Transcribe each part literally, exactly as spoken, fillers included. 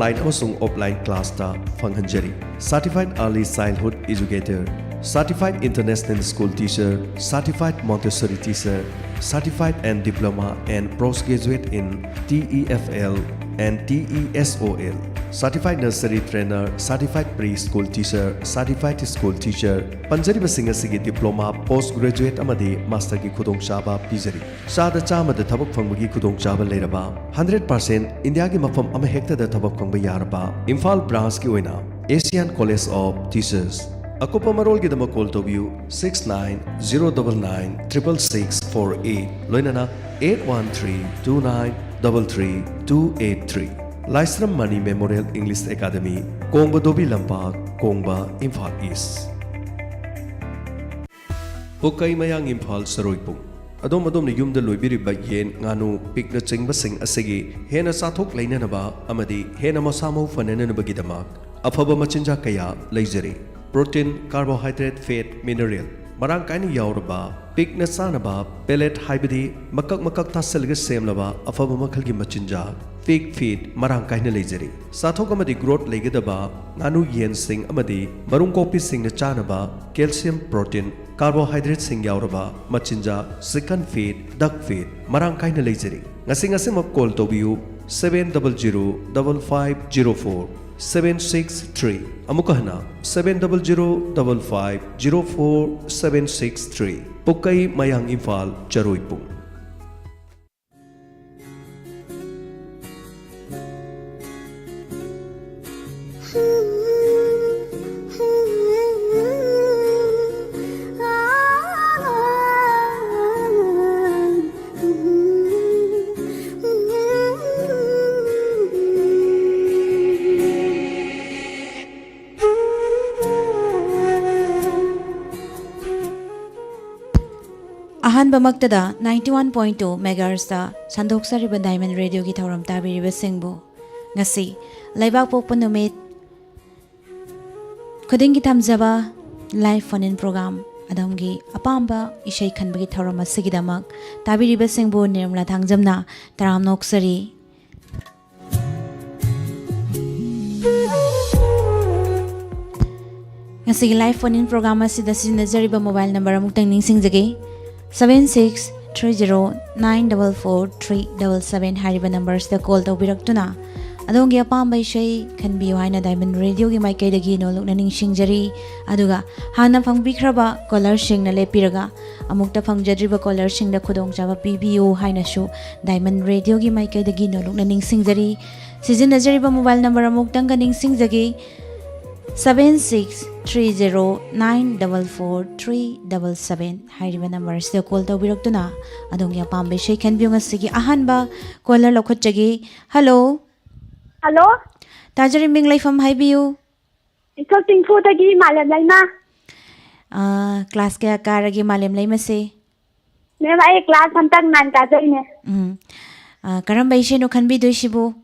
Online ꯑꯃꯁꯨꯡ offline ꯀ꯭ꯂꯥꯁꯇ ꯐꯪꯍꯟꯖꯔꯤ꯫ Certified Early Childhood Educator, Certified International School Teacher, Certified Montessori Teacher, Certified and Diploma and Postgraduate in T E F L and T E S O L, Certified Nursery Trainer, Certified Preschool Teacher, Certified School Teacher, ꯄꯟꯖꯔꯤꯕꯁꯤꯡ ꯑꯁꯤꯒꯤ diploma, ꯄꯣꯁ graduate ꯑꯃꯗꯤ ꯃꯥꯁꯇꯔꯒꯤ ꯈꯨꯗꯣꯡꯆꯥꯕ ꯄꯤꯖꯔꯤ꯫ ꯆꯥꯗ ꯆꯥꯝꯃꯗ ꯊꯕꯛ ꯐꯪꯕꯒꯤ ꯈꯨꯗꯣꯡꯆꯥꯕ ꯂꯩꯔꯕ, hundred percent ꯏꯟꯗꯤꯌꯥꯒꯤ ꯃꯐꯝ ꯑꯃꯍꯦꯛꯇꯗ ꯊꯕꯛ ꯐꯪꯕ ꯌꯥꯔꯕ, ꯏꯝꯐꯥꯜ ꯕ꯭ꯔꯥꯟꯁꯀꯤ ꯑꯣꯏꯅ Asian College of Teachers꯫ ꯑꯀꯨꯞꯄ ꯃꯔꯣꯜꯒꯤꯗꯃꯛ ꯀꯣꯜ ꯇꯧꯕꯤꯌꯨ, six nine zero double nine triple six four eight, ꯂꯣꯏꯅꯅ eight one three two nine double three two eight three꯫ ꯂꯥꯏꯁ꯭ꯔꯝ ꯃꯅꯤ ꯃꯦꯃꯣꯔꯤꯌꯦꯜ ꯏꯪꯂꯤꯁ ꯑꯦꯀꯥꯗꯃꯤ, ꯀꯣꯡꯕ ꯗꯣꯕꯤ ꯂꯝꯄꯥꯛ, ꯀꯣꯡꯕ, ꯏꯝꯐꯥꯜ ꯏꯁ꯫ ꯄꯨꯛꯀꯩ ꯃꯌꯥꯡ ꯏꯝꯐꯥꯜ ꯆꯔꯣꯏꯄꯨꯡ꯫ ꯑꯗꯣꯝ ꯑꯗꯣꯝꯅ ꯌꯨꯝꯗ ꯂꯣꯏꯕꯤꯔꯤꯕ ꯌꯦꯟ, ꯉꯥꯅꯨ, ꯄꯤꯛꯅꯆꯤꯡꯕꯁꯤꯡ ꯑꯁꯤꯒꯤ ꯍꯦꯟꯅ ꯆꯥꯊꯣꯛ ꯂꯩꯅꯅꯕ ꯑꯃꯗꯤ ꯍꯦꯟꯅ ꯃꯁꯥ ꯃꯎ ꯐꯅꯅꯕꯒꯤꯗꯃꯛ ꯑꯐꯕ ꯃꯆꯤꯟꯖꯥꯛ ꯀꯌꯥ ꯂꯩꯖꯔꯤ꯫ ꯄ꯭ꯔꯣꯇꯤꯟ, ꯀꯥꯔꯕꯣꯍꯥꯏꯗ꯭ꯔꯦꯠ, ꯐꯦꯠ, ꯃꯤꯅꯔꯦꯜ ꯃꯔꯥꯡ ꯀꯥꯏꯅ ꯌꯥꯎꯔꯕ, ꯄꯤꯛꯅ ꯆꯥꯅꯕ ꯄꯦꯂꯦꯠ, ꯍꯥꯏꯕꯗꯤ ꯃꯀꯛ ꯃꯀꯛ ꯇꯥꯁꯤꯜꯂꯒ ꯁꯦꯝꯂꯕ ꯑꯐꯕ ꯃꯈꯜꯒꯤ ꯃꯆꯤꯟꯖꯥꯛ, ꯄꯤꯛ ꯐꯤꯗ ꯃꯔꯥꯡ ꯀꯥꯏꯅ ꯂꯩꯖꯔꯤ꯫ ꯆꯥꯊꯣꯛ ꯑꯃꯗꯤ ꯒ꯭ꯔꯣꯠ ꯂꯩꯒꯗꯕ ꯉꯥꯅꯨ ꯌꯦꯟꯁꯤꯡ ꯑꯃꯗꯤ ꯃꯔꯨꯝ ꯀꯣꯛꯄꯤꯁꯤꯡꯅ ꯆꯥꯅꯕ ꯀꯦꯜꯁꯤꯌꯝ, ꯄ꯭ꯔꯣꯇꯤꯟ, ꯀꯥꯔꯕꯣꯍꯥꯏꯗ꯭ꯔꯦꯠꯁꯤꯡ ꯌꯥꯎꯔꯕ ꯃꯆꯤꯟꯖꯥꯛ, ꯆꯤꯀꯟ ꯐꯤꯗ, ꯗꯛ ꯐꯤꯗ ꯃꯔꯥꯡ ꯀꯥꯏꯅ ꯂꯩꯖꯔꯤ꯫ ꯉꯁꯤ ꯉꯁꯤꯃꯛ ꯀꯣꯜ ꯇꯧꯕꯤꯌꯨ, seven double zero double five zero four seven six three꯫ ꯑꯃꯨꯛꯀ ꯍꯟꯅ, seven double zero double five zero four seven six three꯫ ꯄꯨꯛꯀꯩ, ꯃꯌꯥꯡ Imphal, ꯆꯔꯣꯏꯄꯨꯡ꯫ ꯑꯍꯥꯟꯕꯃꯛꯇꯗ ninety one point two megahertzꯇ ꯁꯟꯗꯣꯛꯆꯔꯤꯕ Diamond Radioꯒꯤ ꯊꯧꯔꯝ ꯇꯥꯕꯤꯔꯤꯕꯁꯤꯡꯕꯨ ꯉꯁꯤ ꯂꯩꯕꯥꯛ ꯄꯣꯛꯄ ꯅꯨꯃꯤꯠ ꯈꯨꯗꯤꯡꯒꯤ ꯊꯝꯖꯕ live phone-in program, ꯑꯗꯣꯝꯒꯤ ꯑꯄꯥꯝꯕ ꯏꯁꯩ ꯈꯟꯕꯒꯤ ꯊꯧꯔꯝ ꯑꯁꯤꯒꯤꯗꯃꯛ ꯇꯥꯕꯤꯔꯤꯕꯁꯤꯡꯕꯨ ꯅꯤꯔꯃꯂꯥ ꯊꯥꯡꯖꯝꯅ ꯇꯔꯥꯝꯅ ꯑꯣꯛꯆꯔꯤ꯫ ꯉꯁꯤꯒꯤ live phone-in program ꯑꯁꯤꯗ ꯁꯤꯖꯤꯟꯅꯖꯔꯤꯕ mobile number ꯑꯃꯨꯛꯇꯪ ꯅꯤꯡꯁꯤꯡꯖꯒꯦ, seven six three zero nine double four three double seven ꯍꯥꯏꯔꯤꯕ number-ꯁꯤꯗ call ꯇꯧꯕꯤꯔꯛꯇꯨꯅ ꯑꯗꯣꯝꯒꯤ ꯑꯄꯥꯝꯕ ꯏꯁꯩ ꯈꯟꯕꯤꯌꯨ ꯍꯥꯏꯅ Diamond Radio-ꯒꯤ ꯃꯥꯏꯀꯩꯗꯒꯤ ꯅꯣꯜꯂꯨꯛꯅ ꯅꯤꯡꯁꯤꯡꯖꯔꯤ꯫ ꯑꯗꯨꯒ ꯍꯥꯟꯅ ꯐꯪꯕꯤꯈ꯭ꯔꯕ caller-ꯁꯤꯡꯅ ꯂꯦꯞꯄꯤꯔꯒ ꯑꯃꯨꯛꯇ ꯐꯪꯖꯗ꯭ꯔꯤꯕ caller-ꯁꯤꯡꯗ ꯈꯨꯗꯣꯡꯆꯥꯕ ꯄꯤꯕꯤꯌꯨ ꯍꯥꯏꯅꯁꯨ Diamond Radio-ꯒꯤ ꯃꯥꯏꯀꯩꯗꯒꯤ ꯅꯣꯜꯂꯨꯛꯅ ꯅꯤꯡꯁꯤꯡꯖꯔꯤ꯫ ꯁꯤꯖꯤꯟꯅꯖꯔꯤꯕ mobile number ꯑꯃꯨꯛꯇꯪꯒ ꯅꯤꯡꯁꯤꯡꯖꯒꯦ, seven six three zero nine double four three double seven ꯍꯥꯏꯔꯤꯕ number-ꯁꯤꯗ call ꯇꯧꯕꯤꯔꯛꯇꯨꯅ ꯑꯗꯣꯝꯒꯤ ꯑꯄꯥꯝꯕ ꯏꯁꯩ ꯈꯟꯕꯤꯌꯨ꯫ ꯉꯁꯤꯒꯤ ꯑꯍꯥꯟꯕ caller ꯂꯧꯈꯠꯆꯒꯦ꯫ Hello꯫ Hello꯫ ꯇꯥꯖꯔꯤ, ꯃꯤꯡ ꯂꯩꯐꯝ ꯍꯥꯏꯕꯤꯌꯨ꯫ ꯏꯊꯣꯛ ꯆꯤꯡꯐꯨꯗꯒꯤ ꯃꯥꯂꯦꯝ ꯂꯩꯃ꯫ ꯑꯥ, class ꯀꯌꯥ ꯀꯥꯔꯒꯦ ꯃꯥꯂꯦꯝ ꯂꯩꯃꯁꯦ? Ma'am, ꯑꯩ class ꯍꯟꯗꯛ nine ꯀꯥꯖꯩꯅꯦ꯫ ꯎꯝ꯫ ꯑꯥ, ꯀꯔꯝꯕ ꯏꯁꯩꯅꯣ ꯈꯟꯕꯤꯗꯣꯏꯁꯤꯕꯨ?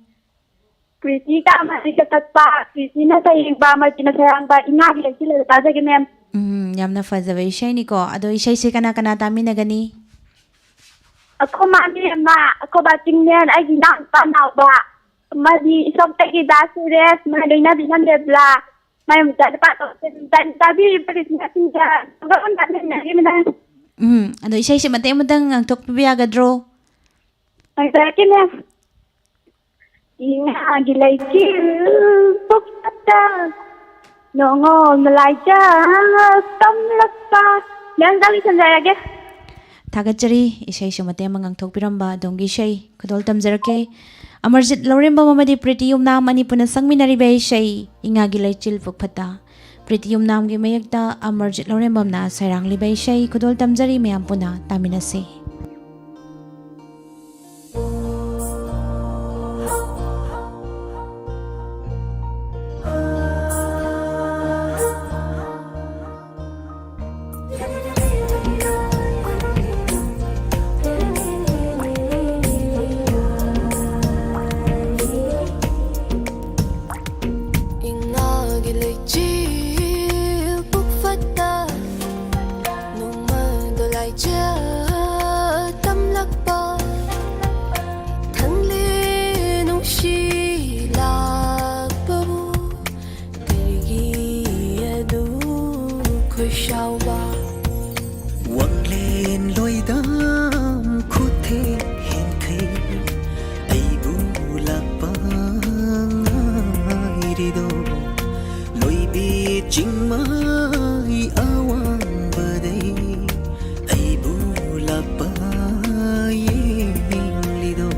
ꯄ꯭ꯔꯤꯇꯤꯒ ꯑꯃꯔꯖꯤꯠꯀ ꯆꯠꯄ, ꯄ꯭ꯔꯤꯇꯤꯅ ꯁꯩꯔꯦꯡꯕ, ꯑꯃꯔꯖꯤꯠꯅ ꯁꯩꯔꯥꯡꯕ, ꯏꯉꯥꯒꯤ ꯂꯩꯆꯤꯜ ꯍꯥꯏꯗꯣ ꯇꯥꯖꯒꯦ, ma'am꯫ ꯎꯝ, ꯌꯥꯝꯅ ꯐꯖꯕ ꯏꯁꯩꯅꯤꯀꯣ꯫ ꯑꯗꯣ ꯏꯁꯩꯁꯦ ꯀꯅꯥ ꯀꯅꯥ ꯇꯥꯃꯤꯟꯅꯒꯅꯤ? ꯑꯩꯈꯣꯏ ꯃꯥꯅꯦ ꯑꯃ, ꯑꯩꯈꯣꯏ ꯕꯥ ꯆꯤꯡꯂꯦꯟ, ꯑꯩꯒꯤ ꯏꯅꯥꯎꯅꯨꯄꯥ ꯅꯥꯎꯕ, ꯑꯃꯗꯤ ꯏꯁꯣꯛꯇꯒꯤ ꯗꯥ ꯁꯨꯔꯦꯁ, ꯃꯥꯏ ꯂꯣꯏꯅꯕꯤ ꯅꯟꯗꯦꯕꯂꯥ, ꯃꯥꯏ ꯃꯆꯥꯅꯨꯄꯥ ꯇꯣꯝꯊꯤꯟ, ꯇꯥꯕꯤꯔꯤꯕ listener-ꯁꯤꯡꯗ ꯈꯨꯔꯨꯝꯖꯔꯤ, madam꯫ ꯎꯝ, ꯑꯗꯣ ꯏꯁꯩꯁꯦ ꯃꯇꯦꯛ ꯑꯃꯇꯪ ꯉꯥꯡꯊꯣꯛꯄꯤꯕ ꯌꯥꯒꯗ꯭ꯔꯣ? ꯉꯥꯡꯖꯔꯛꯀꯦ, ma'am꯫ ꯏꯉꯥꯒꯤ ꯂꯩꯆꯤꯜ ꯄꯨꯛꯄꯇ, ꯅꯣꯡꯉꯣꯜꯅ ꯂꯥꯏꯖ ꯇꯝꯂꯛꯄ꯫ Ma'am, ꯂꯣꯏꯁꯤꯟꯖꯔꯒꯦ꯫ ꯊꯥꯒꯠꯆꯔꯤ, ꯏꯁꯩꯁꯨ ꯃꯇꯦꯛ ꯑꯃ ꯉꯥꯡꯊꯣꯛꯄꯤꯔꯝꯕ ꯑꯗꯣꯝꯒꯤ ꯏꯁꯩ ꯈꯨꯗꯣꯜ ꯇꯝꯖꯔꯛꯀꯦ꯫ ꯑꯃꯔꯖꯤꯠ ꯂꯧꯔꯦꯝꯕꯝ ꯑꯃꯗꯤ ꯄ꯭ꯔꯤꯇꯤ ꯌꯨꯝꯅꯥꯝ ꯑꯅꯤ ꯄꯨꯟꯅ ꯁꯛꯃꯤꯟꯅꯔꯤꯕ ꯏꯁꯩ ꯏꯉꯥꯒꯤ ꯂꯩꯆꯤꯜ ꯄꯨꯛꯐꯠꯇ꯫ ꯄ꯭ꯔꯤꯇꯤ ꯌꯨꯝꯅꯥꯝꯒꯤ ꯃꯌꯦꯛꯇ ꯑꯃꯔꯖꯤꯠ ꯂꯧꯔꯦꯝꯕꯝꯅ ꯁꯩꯔꯥꯡꯂꯤꯕ ꯏꯁꯩ ꯈꯨꯗꯣꯜ ꯇꯝꯖꯔꯤ, ꯃꯌꯥꯝ ꯄꯨꯟꯅ ꯇꯥꯃꯤꯟꯅꯁꯤ꯫ ꯏꯉꯥꯒꯤ ꯂꯩꯆꯤꯜ ꯄꯨꯛꯐꯠꯇ ꯅꯣꯡꯃꯗꯣ ꯂꯥꯏꯖ ꯁꯥꯎꯕ꯫ ꯋꯥꯡꯂꯦꯟ ꯂꯣꯏꯗꯝ ꯈꯨꯠꯊꯦꯛ ꯍꯦꯟꯈꯩ ꯑꯩꯕꯨ ꯂꯥꯛꯄ ꯉꯥꯏꯔꯤꯗꯣ꯫ ꯂꯣꯏꯕꯤ ꯆꯤꯡꯃꯥꯏ ꯑꯋꯥꯡꯕꯗꯩ ꯑꯩꯕꯨ ꯂꯥꯛꯄ ꯌꯦꯡꯂꯤꯗꯣ꯫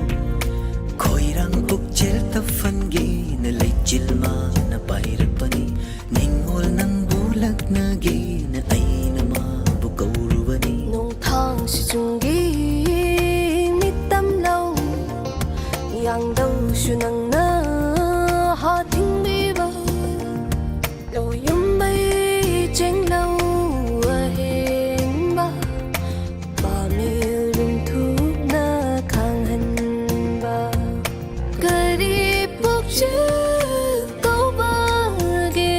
ꯈꯣꯏꯔꯥꯡ ꯄꯨꯛꯆꯦꯜ ꯇꯞꯍꯟꯒꯦꯅ ꯂꯩꯆꯤꯜ ꯃꯥꯅ ꯄꯥꯏꯔꯛꯄꯅꯤ꯫ ꯅꯤꯡꯉꯣꯜ ꯅꯪꯕꯨ ꯂꯛꯅꯒꯦꯅ ꯑꯩꯅ ꯃꯥꯕꯨ ꯀꯧꯔꯨꯕꯅꯤ꯫ ꯅꯣꯡꯊꯥꯡꯁꯤ ꯆꯨꯡꯒꯤ ꯃꯤꯠꯇꯝ ꯂꯧ, ꯌꯥꯡꯗꯧꯁꯨ ꯅꯪꯅ ꯍꯥ ꯊꯤꯡꯕꯤꯕ꯫ ꯂꯧꯌꯨꯝꯕꯩ ꯆꯦꯡꯂꯧ ꯑꯍꯦꯟꯕ, ꯄꯥꯃꯦꯜ ꯔꯨꯝꯊꯨꯞꯅ ꯈꯥꯡꯍꯟꯕ꯫ ꯀꯔꯤ ꯄꯨꯛꯆꯦꯜ ꯀꯧꯕꯒꯦ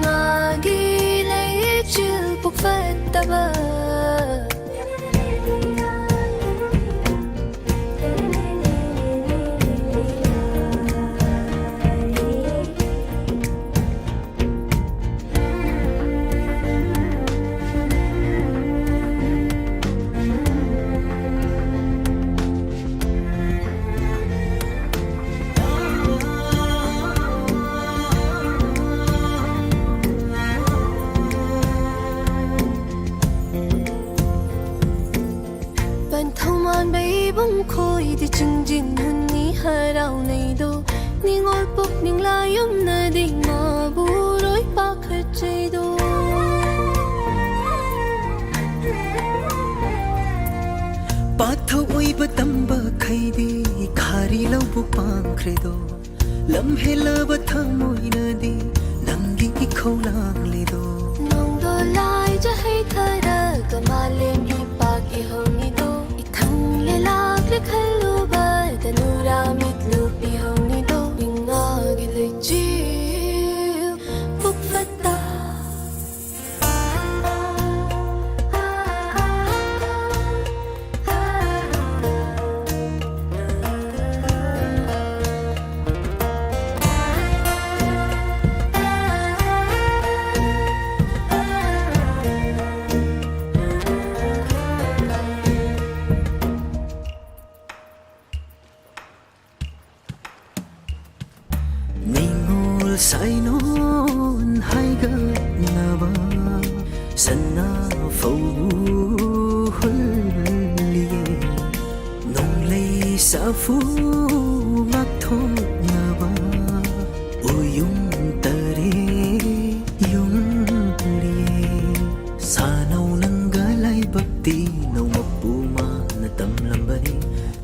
ꯉꯥꯒꯤ ꯂꯩꯆꯤꯜ ꯄꯨꯛ ꯐꯠꯇꯕ? ꯄꯟꯊꯧ ꯃꯥꯟꯕ ꯏꯕꯨꯡ ꯈꯣꯏꯗꯤ ꯆꯤꯡꯖꯤꯟ ꯍꯨꯟꯅꯤ ꯍꯔꯥꯎꯅꯩꯗꯣ꯫ ꯅꯤꯡꯉꯣꯜ ꯄꯨꯛꯅꯤꯡ ꯂꯥꯏꯌꯨꯝꯅꯗꯤ ꯃꯥꯕꯨ ꯂꯣꯏ ꯄꯥꯈꯠꯆꯩꯗꯣ꯫ ꯄꯥꯊꯧ ꯑꯣꯏꯕ ꯇꯝꯕ ꯈꯩꯗꯤ ꯈꯥꯔꯤ ꯂꯧꯕꯨꯛ ꯄꯥꯡꯈ꯭ꯔꯦꯗꯣ꯫ ꯂꯝ ꯍꯦꯜꯂꯕ ꯊꯃꯣꯏꯅꯗꯤ ꯅꯪꯒꯤ ꯏꯈꯧ ꯂꯥꯡꯂꯤꯗꯣ꯫ ꯅꯣꯡꯗꯣ ꯂꯥꯏꯖ ꯍꯩꯊꯔꯒ ꯃꯥꯂꯦꯝꯒꯤ ꯄꯥꯛ ꯏꯍꯧꯅꯤꯗꯣ꯫ ꯏꯊꯪ ꯂꯩꯂꯥꯛꯂꯦ ꯈꯜꯂꯨꯕꯗ ꯅꯨꯔꯥ ꯃꯤꯠꯂꯨ ꯄꯤꯍꯧꯅꯤꯗꯣ꯫ ꯏꯉꯥꯒꯤ ꯂꯩꯆꯤꯜ ꯄꯨꯛ ꯐꯠꯇ꯫ ꯅꯤꯡꯉꯣꯜ ꯁꯥꯏꯅꯣꯟ ꯍꯥꯏꯒꯠꯅꯕ ꯁꯅꯥ ꯐꯧꯕꯨ ꯍꯨꯜꯂꯤꯌꯦ꯫ ꯅꯣꯡꯂꯩ ꯁꯥꯐꯨ ꯉꯥꯛꯊꯣꯛꯅꯕ ꯎꯌꯨꯝ ꯇꯔꯦꯠ ꯌꯨꯡꯂꯤꯌꯦ꯫ ꯁꯥꯅꯧ ꯅꯪꯒ ꯂꯥꯏꯕꯛꯇꯤ ꯅꯧꯃꯛꯄꯨ ꯃꯥꯅ ꯇꯝꯂꯝꯕꯅꯤ꯫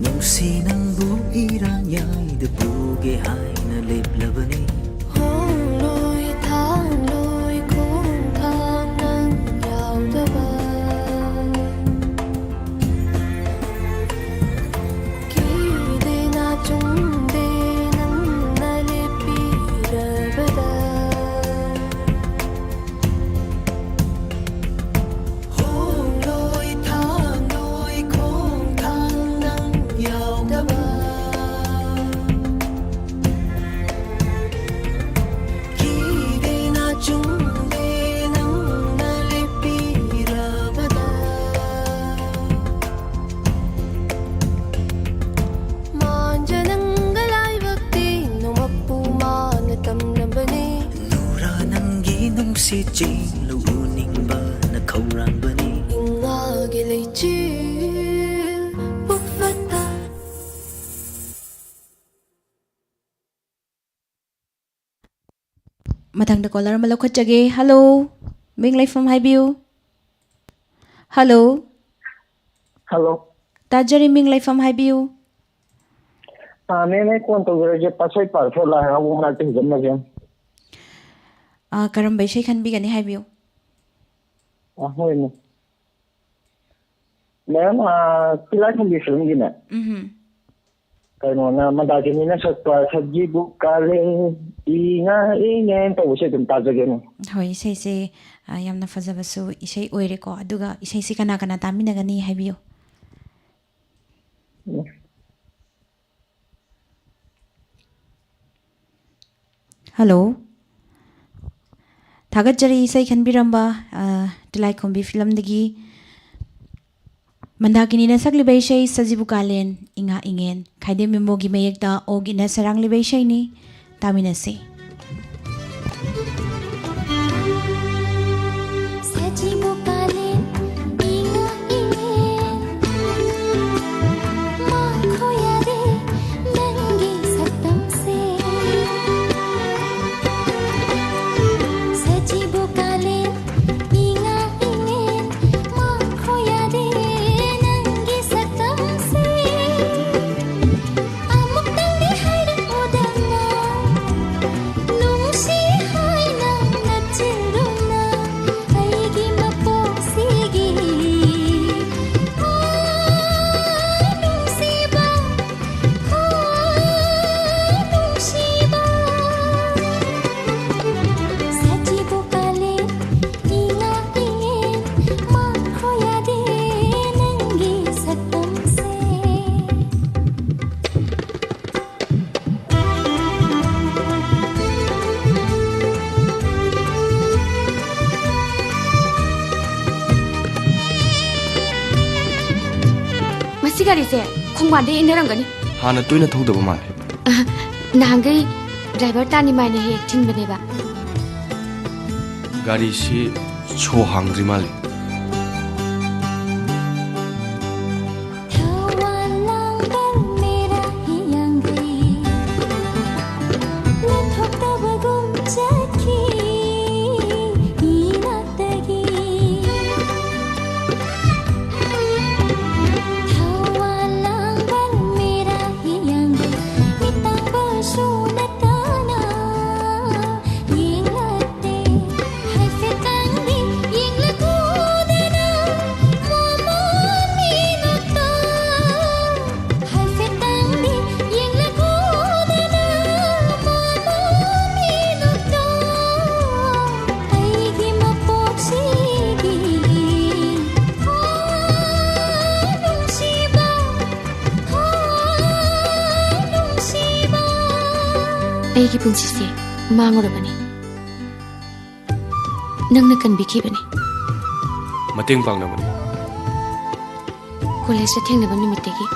ꯅꯨꯡꯁꯤ ꯅꯪꯕꯨ ꯏꯔꯥꯡ ꯌꯥꯏꯗ ꯄꯨꯒꯦ ꯍꯥꯏꯅ ꯂꯦꯞꯂꯕꯅꯤ꯫ ꯍꯣꯡꯂꯣꯏ ꯊꯥꯡꯂꯣꯏ ꯈꯣꯡꯊꯥꯡ ꯅꯪ ꯌꯥꯎꯗꯕ꯫ ꯀꯤꯗꯦꯅ ꯆꯨꯝꯗꯦ ꯅꯪꯅ ꯂꯦꯞꯄꯤꯔꯕꯗ꯫ ꯍꯣꯡꯂꯣꯏ ꯊꯥꯡꯂꯣꯏ ꯈꯣꯡꯊꯥꯡ ꯅꯪ ꯌꯥꯎꯗꯕ꯫ ꯀꯤꯗꯦꯅ ꯆꯨꯝꯗꯦ ꯅꯪꯅ ꯂꯦꯞꯄꯤꯔꯕꯗ꯫ ꯃꯥꯟꯖ ꯅꯪꯒ ꯂꯥꯏꯕꯛꯇꯤ ꯅꯣꯡꯃꯛꯄꯨ ꯃꯥꯅ ꯇꯝꯂꯝꯕꯅꯤ꯫ ꯅꯨꯔꯥ ꯅꯪꯒꯤ ꯅꯨꯡꯁꯤꯠ ꯆꯦꯜꯂꯨ ꯎꯅꯤꯡꯕꯅ ꯈꯧꯔꯥꯡꯕꯅꯤ꯫ ꯏꯉꯥꯒꯤ ꯂꯩꯆꯤꯜ ꯄꯨꯛꯐꯠꯇ꯫ ꯃꯊꯪꯗ ꯀꯣꯂꯔ ꯑꯃ ꯂꯧꯈꯠꯆꯒꯦ꯫ ꯍꯜꯂꯣ, ꯃꯤꯡ ꯂꯩꯐꯝ ꯍꯥꯏꯕꯤꯌꯨ꯫ ꯍꯜꯂꯣ꯫ ꯍꯜꯂꯣ꯫ ꯇꯥꯖꯔꯤ, ꯃꯤꯡ ꯂꯩꯐꯝ ꯍꯥꯏꯕꯤꯌꯨ꯫ ꯑꯥ, ꯃꯦꯝ, ꯑꯩ ꯀꯣꯜ ꯇꯧꯖꯔꯛꯏꯁꯦ ꯄꯥꯠꯁꯣꯏ ꯄꯥꯔꯁꯦꯜ ꯂꯥꯏ ꯍꯔꯥꯎꯕ ꯃꯅꯥꯛꯇ ꯍꯦꯟꯖꯟꯕꯁꯦ꯫ ꯑꯥ, ꯀꯔꯝꯕ ꯏꯁꯩ ꯈꯟꯕꯤꯒꯅꯤ ꯍꯥꯏꯕꯤꯌꯨ꯫ ꯑꯥ, ꯍꯣꯏ, ꯃꯦꯝ꯫ ꯃꯦꯝ, ꯑꯥ, ꯇꯤꯂꯥꯏꯈꯨꯝꯕꯤ ꯐꯤꯂꯝꯒꯤꯅꯦ꯫ ꯎꯝꯍꯨꯝ꯫ ꯀꯩꯅꯣꯅ, ꯃꯟꯗꯥꯀꯤꯅꯤꯅ ꯁꯛꯄ ꯁꯖꯤꯕꯨ ꯀꯥꯂꯦ ꯏꯉꯥ ꯏꯉꯦꯟ ꯇꯧꯕꯁꯦ ꯑꯗꯨꯝ ꯇꯥꯖꯒꯦꯅꯦ꯫ ꯍꯣꯏ, ꯏꯁꯩꯁꯦ, ꯑ, ꯌꯥꯝꯅ ꯐꯖꯕꯁꯨ ꯏꯁꯩ ꯑꯣꯏꯔꯦꯀꯣ꯫ ꯑꯗꯨꯒ ꯏꯁꯩꯁꯤ ꯀꯅꯥ ꯀꯅꯥ ꯇꯥꯃꯤꯟꯅꯒꯅꯤ ꯍꯥꯏꯕꯤꯌꯨ꯫ ꯎꯝ꯫ ꯍꯜꯂꯣ꯫ ꯊꯥꯒꯠꯆꯔꯤ ꯏꯁꯩ ꯈꯟꯕꯤꯔꯝꯕ, ꯑ, ꯇꯤꯂꯥꯏꯈꯣꯝꯕꯤ ꯐꯤꯂꯝꯗꯒꯤ꯫ ꯃꯟꯗꯥꯀꯤꯅꯤꯅ ꯁꯛꯂꯤꯕ ꯏꯁꯩ ꯁꯖꯤꯕꯨ ꯀꯥꯂꯦꯟ ꯏꯉꯥ ꯏꯉꯦꯟ, ꯈꯥꯏꯗꯦꯝ ꯏꯃꯣꯒꯤ ꯃꯌꯦꯛꯇ ꯑꯣꯒꯤꯅ ꯁꯩꯔꯥꯡꯂꯤꯕ ꯏꯁꯩꯅꯤ꯫ ꯇꯥꯃꯤꯟꯅꯁꯤ꯫ ꯁꯖꯤꯕꯨ ꯀꯥꯂꯦꯟ ꯏꯉꯥ ꯏꯉꯦꯟ ꯃꯥꯡꯈꯣ ꯌꯥꯗꯦ ꯅꯪꯒꯤ ꯁꯛꯇꯝꯁꯦ꯫ ꯁꯖꯤꯕꯨ ꯀꯥꯂꯦꯟ ꯏꯉꯥ ꯏꯉꯦꯟ ꯃꯥꯡꯈꯣ ꯌꯥꯗꯦ ꯅꯪꯒꯤ ꯁꯛꯇꯝꯁꯦ꯫ ꯑꯃꯨꯛꯇꯪꯗꯤ ꯍꯥꯏꯔꯛꯎꯗꯅ ꯅꯨꯡꯁꯤ ꯍꯥꯏꯅ ꯅꯆꯤꯟꯗꯨꯅ ꯑꯩꯒꯤ ꯃꯄꯣꯛꯁꯤꯒꯤ꯫ ꯍꯣ ꯅꯨꯡꯁꯤꯕ, ꯍꯣ ꯅꯨꯡꯁꯤꯕ꯫ ꯁꯖꯤꯕꯨ ꯀꯥꯂꯦꯟ ꯏꯉꯥ ꯏꯉꯦꯟ ꯃꯥꯡꯈꯣ ꯌꯥꯗꯦ ꯅꯪꯒꯤ ꯁꯛꯇꯝꯁꯦ꯫ ꯃꯁꯤ ꯒꯥꯔꯤꯁꯦ ꯈꯣꯡꯕꯥꯟꯗ ꯏꯟꯅꯔꯝꯒꯅꯤ꯫ ꯍꯥꯟꯅ ꯇꯣꯏꯅ ꯊꯧꯗꯕ ꯃꯥꯜꯂꯦ꯫ ꯑ, ꯅꯍꯥꯟꯈꯩ ꯗ꯭ꯔꯥꯏꯚꯔ ꯇꯥꯅꯤꯃꯥꯏꯅ ꯍꯦꯛ ꯊꯤꯟꯕꯅꯦꯕ꯫ ꯒꯥꯔꯤꯁꯤ ꯁꯣ ꯍꯥꯡꯗ꯭ꯔꯤ ꯃꯥꯜꯂꯦ꯫ ꯊꯋꯥꯟ ꯂꯥꯡꯕꯟ ꯃꯦꯔꯥ ꯍꯤꯌꯥꯡꯒꯩ ꯂꯦꯞꯊꯣꯛꯇꯕꯒꯨꯝ ꯆꯠꯈꯤ ꯏꯅꯥꯛꯇꯒꯤ꯫ ꯊꯋꯥꯟ ꯂꯥꯡꯕꯟ ꯃꯦꯔꯥ ꯍꯤꯌꯥꯡꯒꯩ ꯃꯤꯇꯥꯡꯕꯁꯨ ꯅꯠꯇꯅ ꯌꯦꯡꯂꯛꯇꯦ꯫ ꯍꯥꯏꯐꯦꯠꯇꯪꯗꯤ ꯌꯦꯡꯂꯛꯎꯗꯅ ꯃꯃꯥ ꯃꯤꯅꯣꯛꯇ꯫ ꯍꯥꯏꯐꯦꯠꯇꯪꯗꯤ ꯌꯦꯡꯂꯛꯎꯗꯅ ꯃꯃꯥ ꯃꯤꯅꯣꯛꯇ꯫ ꯑꯩꯒꯤ ꯃꯄꯣꯛꯁꯤꯒꯤ꯫ ꯍꯣ ꯅꯨꯡꯁꯤꯕ, ꯍꯣ ꯅꯨꯡꯁꯤꯕ꯫ ꯑꯩꯒꯤ ꯄꯨꯟꯁꯤꯁꯦ ꯃꯥꯡꯉꯨꯔꯕꯅꯤ꯫ ꯅꯪꯅ ꯀꯟꯕꯤꯈꯤꯕꯅꯤ꯫ ꯃꯇꯦꯡ ꯄꯥꯡꯅꯕꯅꯤ꯫ ꯀꯣꯂꯦꯖꯇ ꯊꯦꯡꯅꯕ ꯅꯨꯃꯤꯠꯇꯒꯤ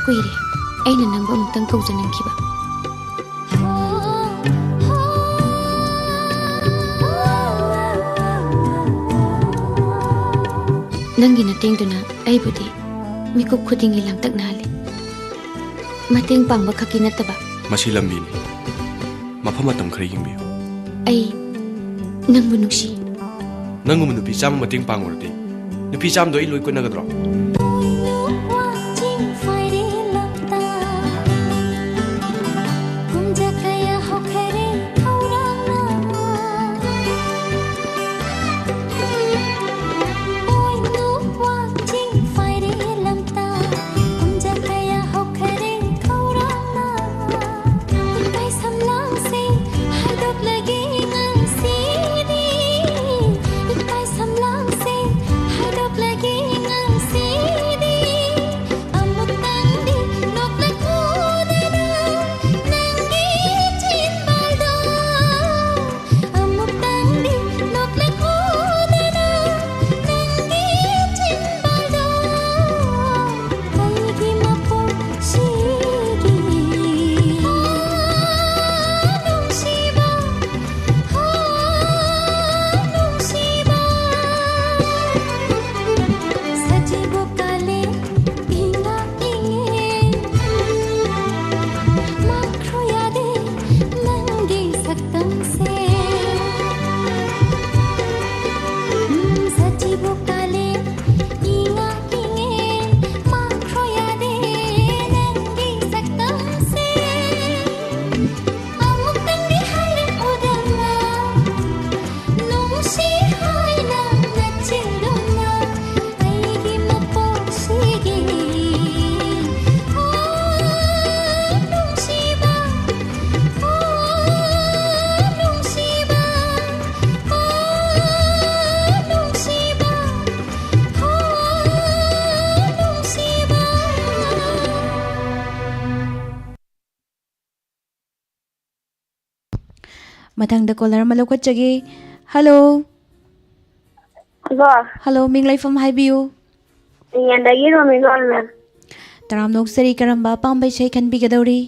ꯀꯨꯏꯔꯦ ꯑꯩꯅ ꯅꯪꯕꯨ ꯑꯃꯨꯛꯇꯪ ꯀꯧꯖꯅꯤꯡꯈꯤꯕ꯫ ꯅꯪꯒꯤ ꯅꯇꯦꯡꯗꯨꯅ ꯑꯩꯕꯨꯗꯤ ꯃꯤꯀꯨꯞ ꯈꯨꯗꯤꯡꯒꯤ ꯂꯥꯡꯇꯛꯅꯍꯜꯂꯤ꯫ ꯃꯇꯦꯡ ꯄꯥꯡꯕ ꯈꯛꯀꯤ ꯅꯠꯇꯕ꯫ ꯃꯁꯤ ꯂꯝꯕꯤꯅꯤ꯫ ꯃꯐꯝ ꯃꯇꯝ ꯈꯔ ꯌꯦꯡꯕꯤꯌꯨ꯫ ꯑꯩ ꯅꯪꯕꯨ ꯅꯨꯡꯁꯤ꯫ ꯅꯪꯒꯨꯝꯕ ꯅꯨꯄꯤ ꯆꯥꯝꯃ ꯃꯇꯦꯡ ꯄꯥꯡꯉꯨꯔꯗꯤ, ꯅꯨꯄꯤ ꯆꯥꯝꯃꯗꯣ ꯑꯩ ꯂꯣꯏ ꯀꯣꯟꯅꯒꯗ꯭ꯔꯣ? ꯃꯊꯪꯗ ꯀꯣꯂꯔ ꯑꯃ ꯂꯧꯈꯠꯆꯒꯦ꯫ ꯍꯜꯂꯣ꯫ ꯍꯜꯂꯣ꯫ ꯍꯜꯂꯣ, ꯃꯤꯡ ꯂꯩꯐꯝ ꯍꯥꯏꯕꯤꯌꯨ꯫ ꯏꯪꯂꯦꯟꯗꯒꯤ ꯔꯣꯃꯤꯂꯣꯅ꯫ ꯇꯔꯥꯝꯅ ꯑꯣꯛꯆꯔꯤ, ꯀꯔꯝꯕ ꯑꯄꯥꯝꯕ ꯏꯁꯩ ꯈꯟꯕꯤꯒꯗꯧꯔꯤ?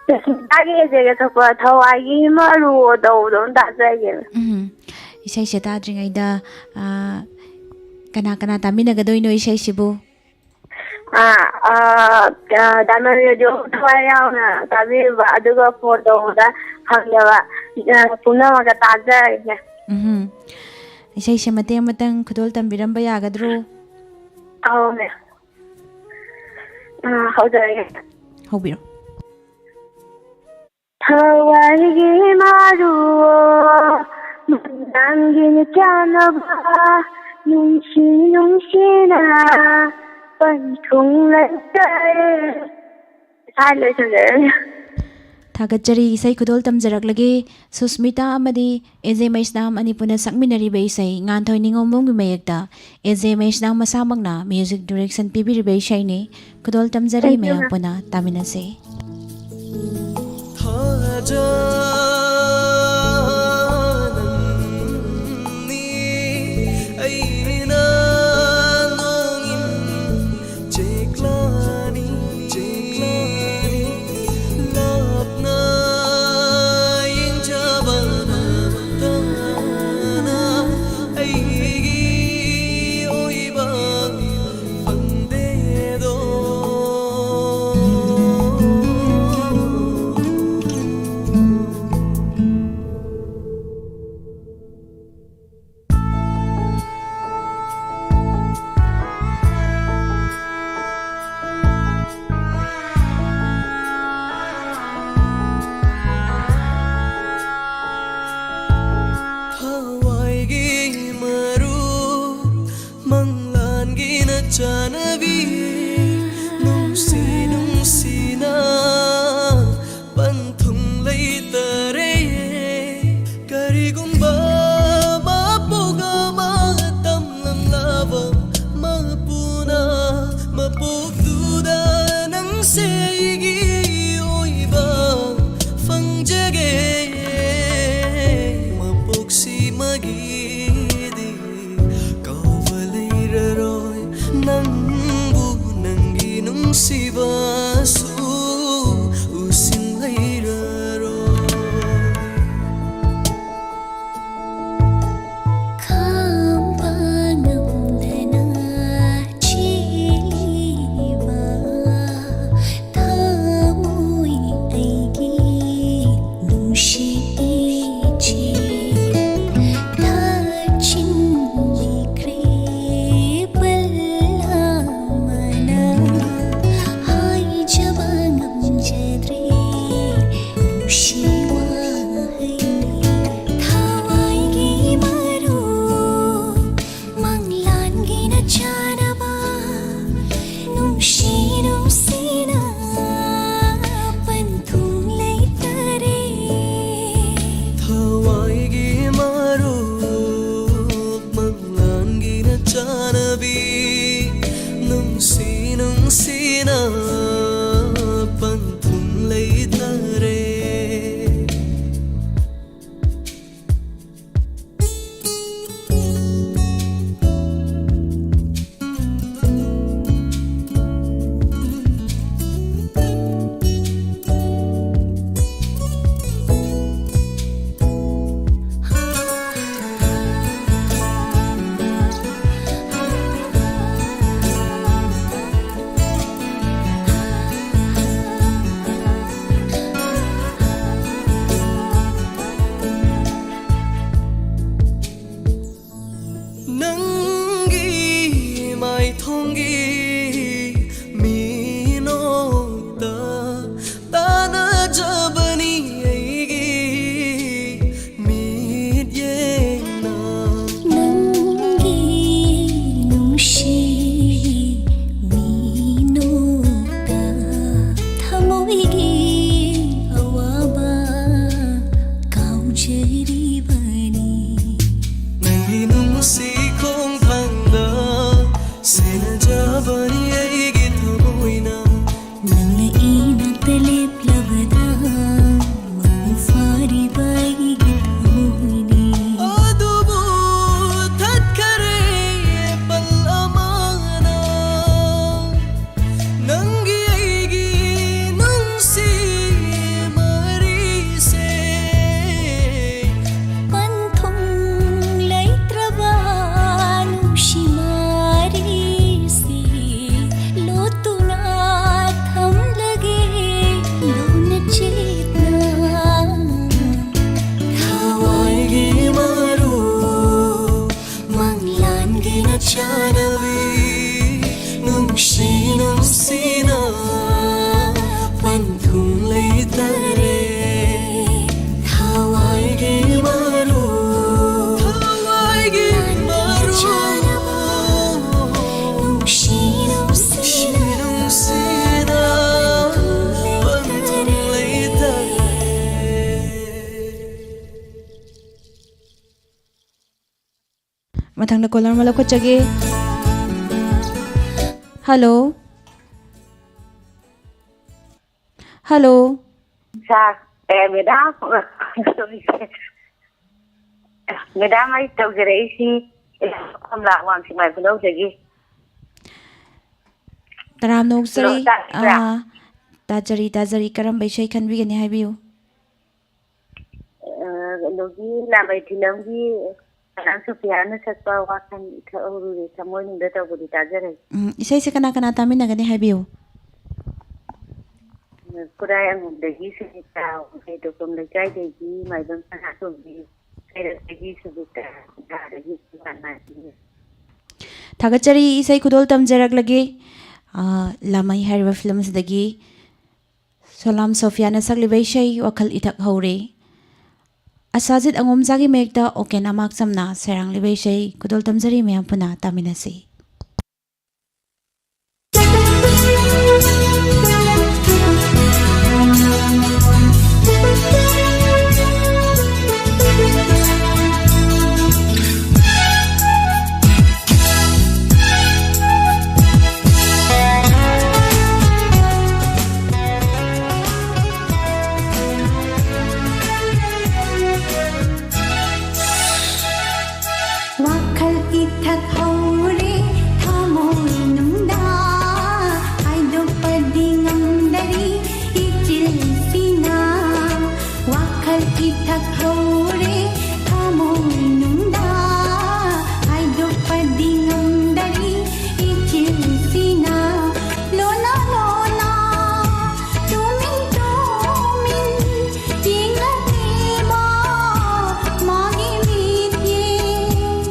ꯁꯨꯁꯃꯤꯇꯥꯒꯤ ꯏꯁꯩꯒ ꯊꯣꯛꯄ ꯊꯋꯥꯏꯒꯤ ꯃꯔꯨ ꯇꯧꯕꯗꯣ ꯑꯝ ꯇꯥꯖꯒꯦ꯫ ꯎꯝ, ꯏꯁꯩꯁꯦ ꯇꯥꯗ꯭ꯔꯤꯉꯩꯗ, ꯑꯥ, ꯀꯅꯥ ꯀꯅꯥ ꯇꯥꯃꯤꯟꯅꯒꯗꯣꯏꯅꯣ ꯏꯁꯩꯁꯤꯕꯨ? ꯑꯥ, ꯑꯥ, ꯑꯥ, ꯗꯥꯏꯃꯟ ꯔꯦꯗꯤꯑꯣ ꯊꯋꯥꯏ ꯌꯥꯎꯅ ꯇꯥꯕꯤꯕ, ꯑꯗꯨꯒ ꯐꯣꯟ ꯇꯧꯕꯗ ꯐꯪꯗꯕ, ꯑꯥ, ꯄꯨꯝꯅꯃꯛꯇ ꯇꯥꯖꯔꯒꯦ꯫ ꯎꯝ, ꯏꯁꯩꯁꯦ ꯃꯇꯦꯛ ꯑꯃꯇꯪ ꯈꯨꯗꯣꯜ ꯇꯝꯕꯤꯔꯝꯕ ꯌꯥꯒꯗ꯭ꯔꯣ? ꯑꯧꯅꯦ꯫ ꯑꯥ, ꯍꯧꯖꯔꯒꯦ꯫ ꯍꯧꯕꯤꯔꯣ꯫ ꯊꯋꯥꯏꯒꯤ ꯃꯔꯨ, ꯃꯪꯂꯥꯟꯒꯤ ꯆꯥꯅꯕ, ꯅꯨꯡꯁꯤ ꯅꯨꯡꯁꯤꯅ ꯄꯟꯊꯨꯡ ꯂꯩꯇꯔꯦ꯫ ꯁ꯭ꯋꯥꯏ ꯂꯣꯏꯁꯤꯟꯖꯔꯒꯦ꯫ ꯊꯥꯒꯠꯆꯔꯤ꯫ ꯏꯁꯩ ꯈꯨꯗꯣꯜ ꯇꯝꯖꯔꯛꯂꯒꯦ꯫ ꯁꯨꯁꯃꯤꯇꯥ ꯑꯃꯗꯤ ꯑꯦ ꯖꯦ ꯃꯩꯁꯅꯥꯝ ꯑꯅꯤ ꯄꯨꯟꯅ ꯁꯛꯃꯤꯟꯅꯔꯤꯕ ꯏꯁꯩ ꯉꯥꯟꯊꯣꯏ ꯅꯤꯉꯣꯝꯕꯝꯒꯤ ꯃꯌꯦꯛꯇ ꯑꯦ ꯖꯦ ꯃꯩꯁꯅꯥꯝ ꯃꯁꯥꯃꯛꯅ ꯃ꯭ꯌꯨꯖꯤꯛ ꯗꯤꯔꯦꯛꯁꯟ ꯄꯤꯕꯤꯔꯤꯕ ꯏꯁꯩꯅꯤ꯫ ꯈꯨꯗꯣꯜ ꯇꯝꯖꯔꯤ꯫ Thank you, ꯃꯌꯥꯝ ma'am꯫ ꯄꯨꯟꯅ ꯇꯥꯃꯤꯟꯅꯁꯦ꯫ ꯃꯊꯪꯗ ꯀꯣꯂꯔ ꯑꯃ ꯂꯧꯈꯠꯆꯒꯦ꯫ ꯍꯜꯂꯣ꯫ ꯍꯜꯂꯣ꯫ ꯁꯥꯔ, ꯑꯦ, ꯃꯦꯗꯥꯝ, ꯃꯦꯗꯥꯝ, ꯑꯩ ꯇꯧꯖꯔꯛꯏꯁꯤ ꯀꯣꯝꯂꯥ ꯋꯥꯡꯁꯤꯡꯃꯥꯏ ꯈꯨꯅꯧꯗꯒꯤ꯫ ꯇꯔꯥꯝꯅ ꯑꯣꯛꯆꯔꯤ꯫ ꯍꯜꯂꯣ, ꯇꯥꯕꯤꯕ꯭ꯔꯥ? ꯑꯥ, ꯇꯥꯖꯔꯤ, ꯇꯥꯖꯔꯤ꯫ ꯀꯔꯝꯕ ꯏꯁꯩ ꯈꯟꯕꯤꯒꯅꯤ ꯍꯥꯏꯕꯤꯌꯨ꯫ ꯑ, ꯀꯩꯅꯣꯒꯤ ꯂꯥꯃꯩ ꯐꯤꯂꯝꯒꯤ ꯀꯅꯥ ꯁꯣꯐꯤꯌꯥꯅ ꯁꯛꯄ ꯋꯥꯈꯜ ꯏꯊꯛ ꯍꯧꯔꯨꯔꯦ ꯊꯃꯣꯏꯅꯨꯡꯗ ꯇꯧꯕꯗꯤ ꯇꯥꯖꯔꯦ꯫ ꯎꯝ, ꯏꯁꯩꯁꯦ ꯀꯅꯥ ꯀꯅꯥ ꯇꯥꯃꯤꯟꯅꯒꯅꯤ ꯍꯥꯏꯕꯤꯌꯨ꯫ ꯈꯨꯔꯥꯏ ꯑꯉꯝꯗꯒꯤ ꯁꯨꯅꯤꯇꯥ, ꯀꯩꯗꯧꯐꯝ ꯂꯩꯀꯥꯏꯗꯒꯤ ꯃꯥꯏꯕꯝ ꯁꯅꯥꯇꯣꯝꯕꯤ, ꯀꯩꯔꯛꯇꯒꯤ ꯁꯨꯅꯤꯇꯥ, ꯏꯝꯐꯥꯜꯗꯒꯤ ꯁꯨꯅꯤꯇꯥ꯫ ꯊꯥꯒꯠꯆꯔꯤ, ꯏꯁꯩ ꯈꯨꯗꯣꯜ ꯇꯝꯖꯔꯛꯂꯒꯦ꯫ ꯑ, ꯂꯥꯃꯩ ꯍꯥꯏꯔꯤꯕ ꯐꯤꯂꯝꯁꯤꯗꯒꯤ ꯁꯣꯂꯥꯝ ꯁꯣꯐꯤꯌꯥꯅ ꯁꯛꯂꯤꯕ ꯏꯁꯩ ꯋꯥꯈꯜ ꯏꯊꯛ ꯍꯧꯔꯦ꯫ ꯑꯁꯥꯖꯤꯠ ꯑꯉꯣꯝꯖꯥꯒꯤ ꯃꯌꯦꯛꯇ ꯑꯣꯀꯦꯟ ꯑꯃꯥꯛꯆꯝꯅ ꯁꯩꯔꯥꯡꯂꯤꯕ ꯏꯁꯩ ꯈꯨꯗꯣꯜ ꯇꯝꯖꯔꯤ, ꯃꯌꯥꯝ ꯄꯨꯟꯅ ꯇꯥꯃꯤꯟꯅꯁꯤ꯫ ꯋꯥꯈꯜ ꯏꯊꯛ ꯍꯧꯔꯦ ꯊꯃꯣꯏꯅꯨꯡꯗ, ꯍꯥꯏꯗꯣꯛꯄꯗꯤ ꯉꯝꯗꯔꯤ ꯏꯆꯤꯜꯁꯤꯅ꯫ ꯋꯥꯈꯜ ꯏꯊꯛ ꯍꯧꯔꯦ ꯊꯃꯣꯏꯅꯨꯡꯗ, ꯍꯥꯏꯗꯣꯛꯄꯗꯤ ꯉꯝꯗꯔꯤ ꯏꯆꯤꯜꯁꯤꯅ꯫ ꯂꯣꯅ ꯂꯣꯅ ꯇꯨꯃꯤꯟ ꯇꯨꯃꯤꯟ ꯌꯦꯡꯂꯛꯂꯤꯕ ꯃꯥꯒꯤ ꯃꯤꯠꯌꯦꯡ꯫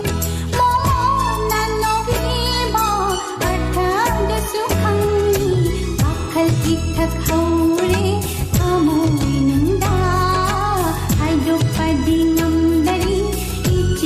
ꯃꯃꯥꯅ ꯅꯣꯛꯂꯤꯕ ꯑꯔꯊꯗꯨꯁꯨ ꯈꯪꯏ꯫ ꯋꯥꯈꯜ ꯏꯊꯛ ꯍꯧꯔꯦ ꯊꯃꯣꯏꯅꯨꯡꯗ, ꯍꯥꯏꯗꯣꯛꯄꯗꯤ ꯉꯝꯗꯔꯤ ꯏꯆꯤꯜ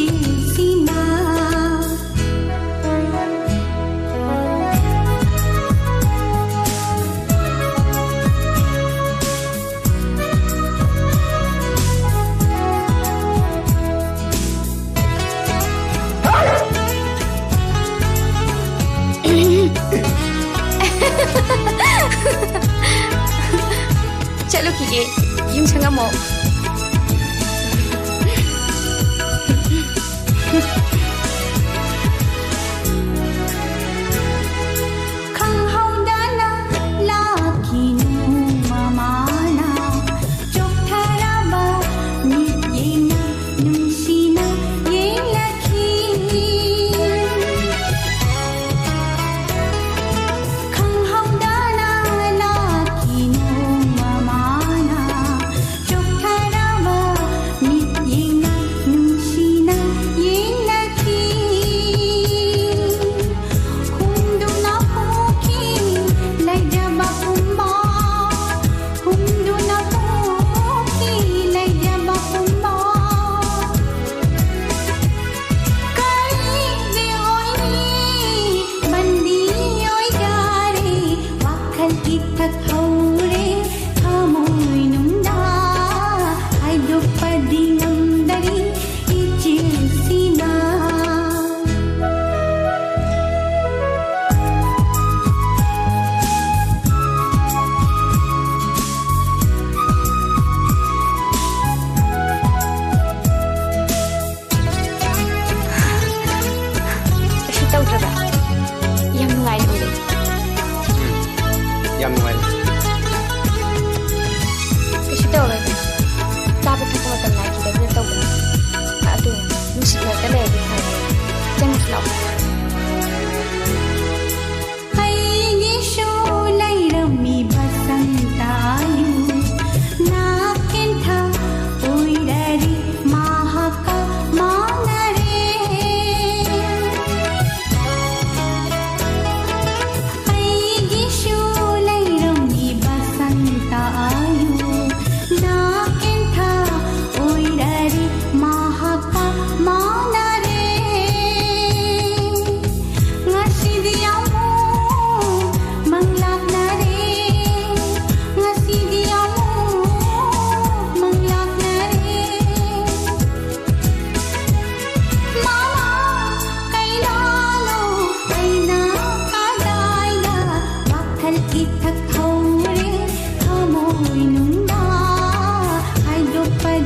ꯌꯨꯝ ꯁꯪꯉꯝꯃꯣ꯫ ꯈꯪꯍꯧꯗꯅ ꯂꯥꯛꯈꯤꯅꯨ ꯃꯃꯥꯅ, ꯆꯣꯛꯊꯔꯕ ꯃꯤꯠꯌꯦꯡꯅ ꯅꯨꯡꯁꯤꯅ ꯌꯦꯡꯂꯛꯈꯤ꯫ ꯈꯪꯍꯧꯗꯅ ꯂꯥꯛꯈꯤꯅꯨ ꯃꯃꯥꯅ, ꯆꯣꯛꯊ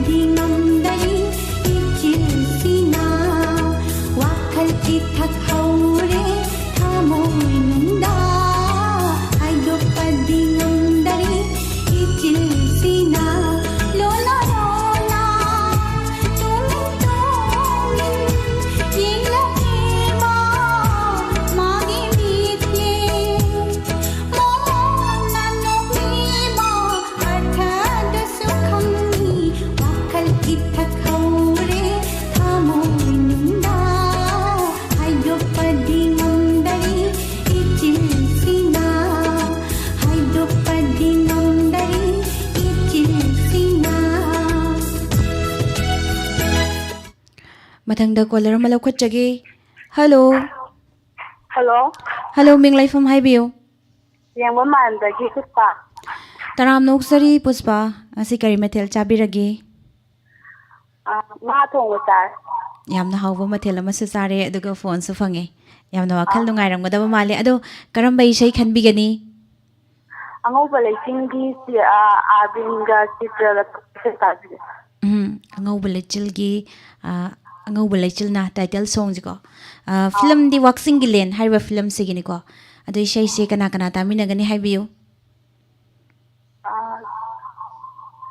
ꯗꯤ ꯉꯝꯗꯔꯤ ꯏꯆꯤꯜꯁꯤꯅ꯫ ꯋꯥꯈꯜ ꯆꯤꯊꯍꯧꯔꯦ ꯊꯃꯣꯏꯅꯨꯡꯗ꯫ ꯍꯥꯏꯗꯣꯛꯄꯗꯤ ꯉꯝꯗꯔꯤ ꯏꯆꯤꯜꯁꯤꯅ꯫ ꯂꯣꯂꯥ ꯂꯣꯂꯥ ꯇꯨꯃꯤꯟ ꯇꯨꯃꯤꯟ ꯌꯦꯡꯂꯛꯂꯤꯕ ꯃꯥꯒꯤ ꯃꯤꯠꯂꯦ꯫ ꯃꯣꯃꯣꯟꯅ ꯅꯣꯛꯂꯤꯕ ꯑꯔꯊꯗꯨꯁꯨ ꯈꯪꯏ꯫ ꯋꯥꯈꯜ ꯆꯤꯊꯍꯧꯔꯦ ꯊꯃꯣꯏꯅꯨꯡꯗ꯫ ꯍꯥꯏꯗꯣꯛꯄꯗꯤ ꯉꯝꯗꯔꯤ ꯏꯆꯤꯜꯁꯤꯅ꯫ ꯍꯥꯏꯗꯣꯛꯄꯗꯤ ꯉꯝꯗꯔꯤ ꯏꯆꯤꯜꯁꯤꯅ꯫ ꯃꯊꯪꯗ ꯀꯣꯂꯔ ꯑꯃ ꯂꯧꯈꯠꯆꯒꯦ꯫ ꯍꯜꯂꯣ꯫ ꯍꯜꯂꯣ꯫ ꯍꯜꯂꯣ, ꯃꯤꯡ ꯂꯩꯐꯝ ꯍꯥꯏꯕꯤꯌꯨ꯫ ꯌꯦꯡꯕ ꯃꯥꯟꯕꯒꯤ ꯄꯨꯁꯄꯥ꯫ ꯇꯔꯥꯝꯅ ꯑꯣꯛꯆꯔꯤ ꯄꯨꯁꯄꯥ, ꯉꯁꯤ ꯀꯔꯤ ꯃꯊꯦꯜ ꯆꯥꯕꯤꯔꯒꯦ? ꯑ, ꯉꯥ ꯊꯣꯡꯕ ꯆꯥꯔꯦ꯫ ꯌꯥꯝꯅ ꯍꯥꯎꯕ ꯃꯊꯦꯜ ꯑꯃꯁꯨ ꯆꯥꯔꯦ, ꯑꯗꯨꯒ ꯐꯣꯟꯁꯨ ꯐꯪꯉꯦ꯫ ꯌꯥꯝꯅ ꯋꯥꯈꯜ ꯑꯥ꯫ ꯅꯨꯡꯉꯥꯏꯔꯝꯒꯗꯕ ꯃꯥꯜꯂꯦ꯫ ꯑꯗꯣ ꯀꯔꯝꯕ ꯏꯁꯩ ꯈꯟꯕꯤꯒꯅꯤ? ꯑꯉꯧꯕ ꯂꯩꯆꯤꯟꯒꯤ ꯁꯤ-, ꯑ, ꯑꯥꯔꯕꯤꯟꯒ ꯆꯤꯇ꯭ꯔꯒ ꯇꯧꯕ ꯏꯁꯩ ꯇꯥꯕꯤꯔꯛꯑꯣ꯫ ꯎꯝ, ꯑꯉꯧꯕ ꯂꯩꯆꯤꯜꯒꯤ, ꯑ, ꯑꯉꯧꯕ ꯂꯩꯆꯤꯜꯅ ꯇꯥꯏꯇꯜ ꯁꯣꯡꯁꯤꯀꯣ꯫ ꯑ, ꯑꯥ꯫ ꯐꯤꯂꯝꯗꯤ ꯋꯥꯛꯆꯤꯡꯒꯤ ꯂꯦꯟ ꯍꯥꯏꯔꯤꯕ ꯐꯤꯂꯝꯁꯤꯒꯤꯅꯤꯀꯣ꯫ ꯑꯗꯣ ꯏꯁꯩꯁꯦ ꯀꯅꯥ ꯀꯅꯥ ꯇꯥꯃꯤꯟꯅꯒꯅꯤ ꯍꯥꯏꯕꯤꯌꯨ꯫ ꯑꯥ,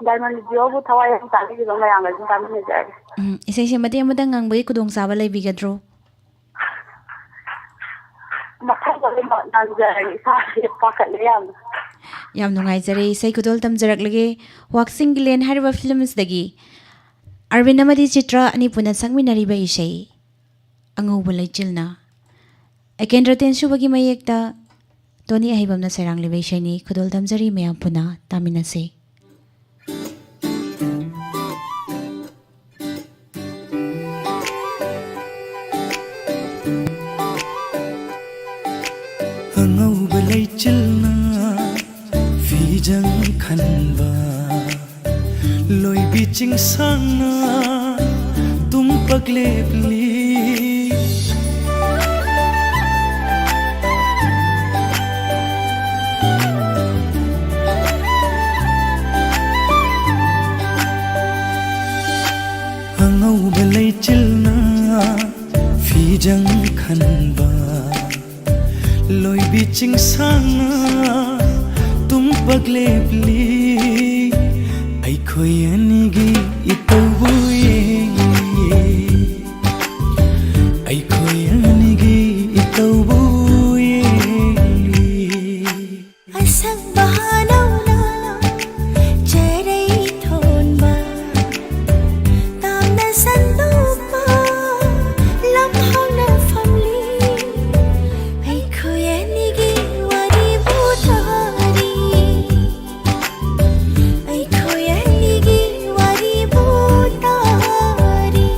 ꯗꯥꯏꯃꯟ ꯖꯤꯑꯣꯕꯨ ꯊꯋꯥꯏ ꯌꯥꯝ ꯆꯥꯕꯤꯈꯤꯕ ꯃꯌꯥꯝꯒ ꯑꯗꯨꯝ ꯇꯥꯃꯤꯟꯅꯖꯔꯒꯦ꯫ ꯎꯝ, ꯏꯁꯩꯁꯦ ꯃꯇꯦꯛ ꯑꯃꯇꯪ ꯉꯪꯕꯒꯤ ꯈꯨꯗꯣꯡꯆꯥꯕ ꯂꯩꯕꯤꯒꯗ꯭ꯔꯣ? ꯃꯊꯪꯗ ꯑꯣꯏꯅ ꯉꯪꯖꯔꯒꯦ, ꯏꯁꯥꯁꯦ ꯄꯥꯈꯠꯂꯦ ꯌꯥꯝꯅ꯫ ꯌꯥꯝ ꯅꯨꯡꯉꯥꯏꯖꯔꯦ, ꯏꯁꯩ ꯈꯨꯗꯣꯜ ꯇꯝꯖꯔꯛꯂꯒꯦ꯫ ꯋꯥꯛꯆꯤꯡꯒꯤ ꯂꯦꯟ ꯍꯥꯏꯔꯤꯕ ꯐꯤꯂꯝꯁꯤꯗꯒꯤ ꯑꯔꯕꯤꯟ ꯑꯃꯗꯤ ꯆꯤꯇ꯭ꯔ ꯑꯅꯤ ꯄꯨꯟꯅ ꯁꯛꯃꯤꯟꯅꯔꯤꯕ ꯏꯁꯩ ꯑꯉꯧꯕ ꯂꯩꯆꯤꯜꯅ꯫ ꯑꯦꯀꯦꯟꯗ꯭ꯔ ꯇꯦꯟꯁꯨꯕꯒꯤ ꯃꯌꯦꯛꯇ ꯇꯣꯅꯤ ꯑꯍꯩꯕꯝꯅ ꯁꯩꯔꯥꯡꯂꯤꯕ ꯏꯁꯩꯅꯤ꯫ ꯈꯨꯗꯣꯜ ꯇꯝꯖꯔꯤ, ꯃꯌꯥꯝ ꯄꯨꯟꯅ ꯇꯥꯃꯤꯟꯅꯁꯤ꯫ ꯑꯉꯧꯕ ꯂꯩꯆꯤꯜꯅ ꯐꯤꯖꯪ ꯈꯟꯕ, ꯂꯣꯏꯕꯤ ꯆꯤꯡꯁꯥꯡꯅ ꯇꯨꯝꯄꯛ ꯂꯦꯞꯂꯤ꯫ ꯑꯉꯧꯕ ꯂꯩꯆꯤꯜꯅ ꯐꯤꯖꯪ ꯈꯟꯕ, ꯂꯣꯏꯕꯤ ꯆꯤꯡꯁꯥꯡꯅ ꯇꯨꯝꯄꯛ ꯂꯦꯞꯂꯤ꯫ ꯑꯩꯈꯣꯏ ꯑꯅꯤꯒꯤ ꯏꯇꯧꯕꯨ ꯌꯦꯡꯂꯤ, ꯑꯩꯈꯣꯏ ꯑꯅꯤꯒꯤ ꯏꯇꯧꯕꯨ ꯌꯦꯡꯂꯤ꯫ ꯑꯁꯪꯕ ꯍꯥꯅꯧꯅ ꯆꯔꯩ ꯊꯣꯟꯕ, ꯇꯥꯝꯅ ꯁꯟꯗꯣꯛꯄ ꯂꯝꯍꯥꯡꯅ ꯐꯝꯂꯤ꯫ ꯑꯩꯈꯣꯏ ꯑꯅꯤꯒꯤ ꯋꯥꯔꯤꯕꯨ ꯇꯥꯔꯤ, ꯑꯩꯈꯣꯏ ꯑꯅꯤꯒꯤ ꯋꯥꯔꯤꯕꯨ ꯇꯥꯔꯤ꯫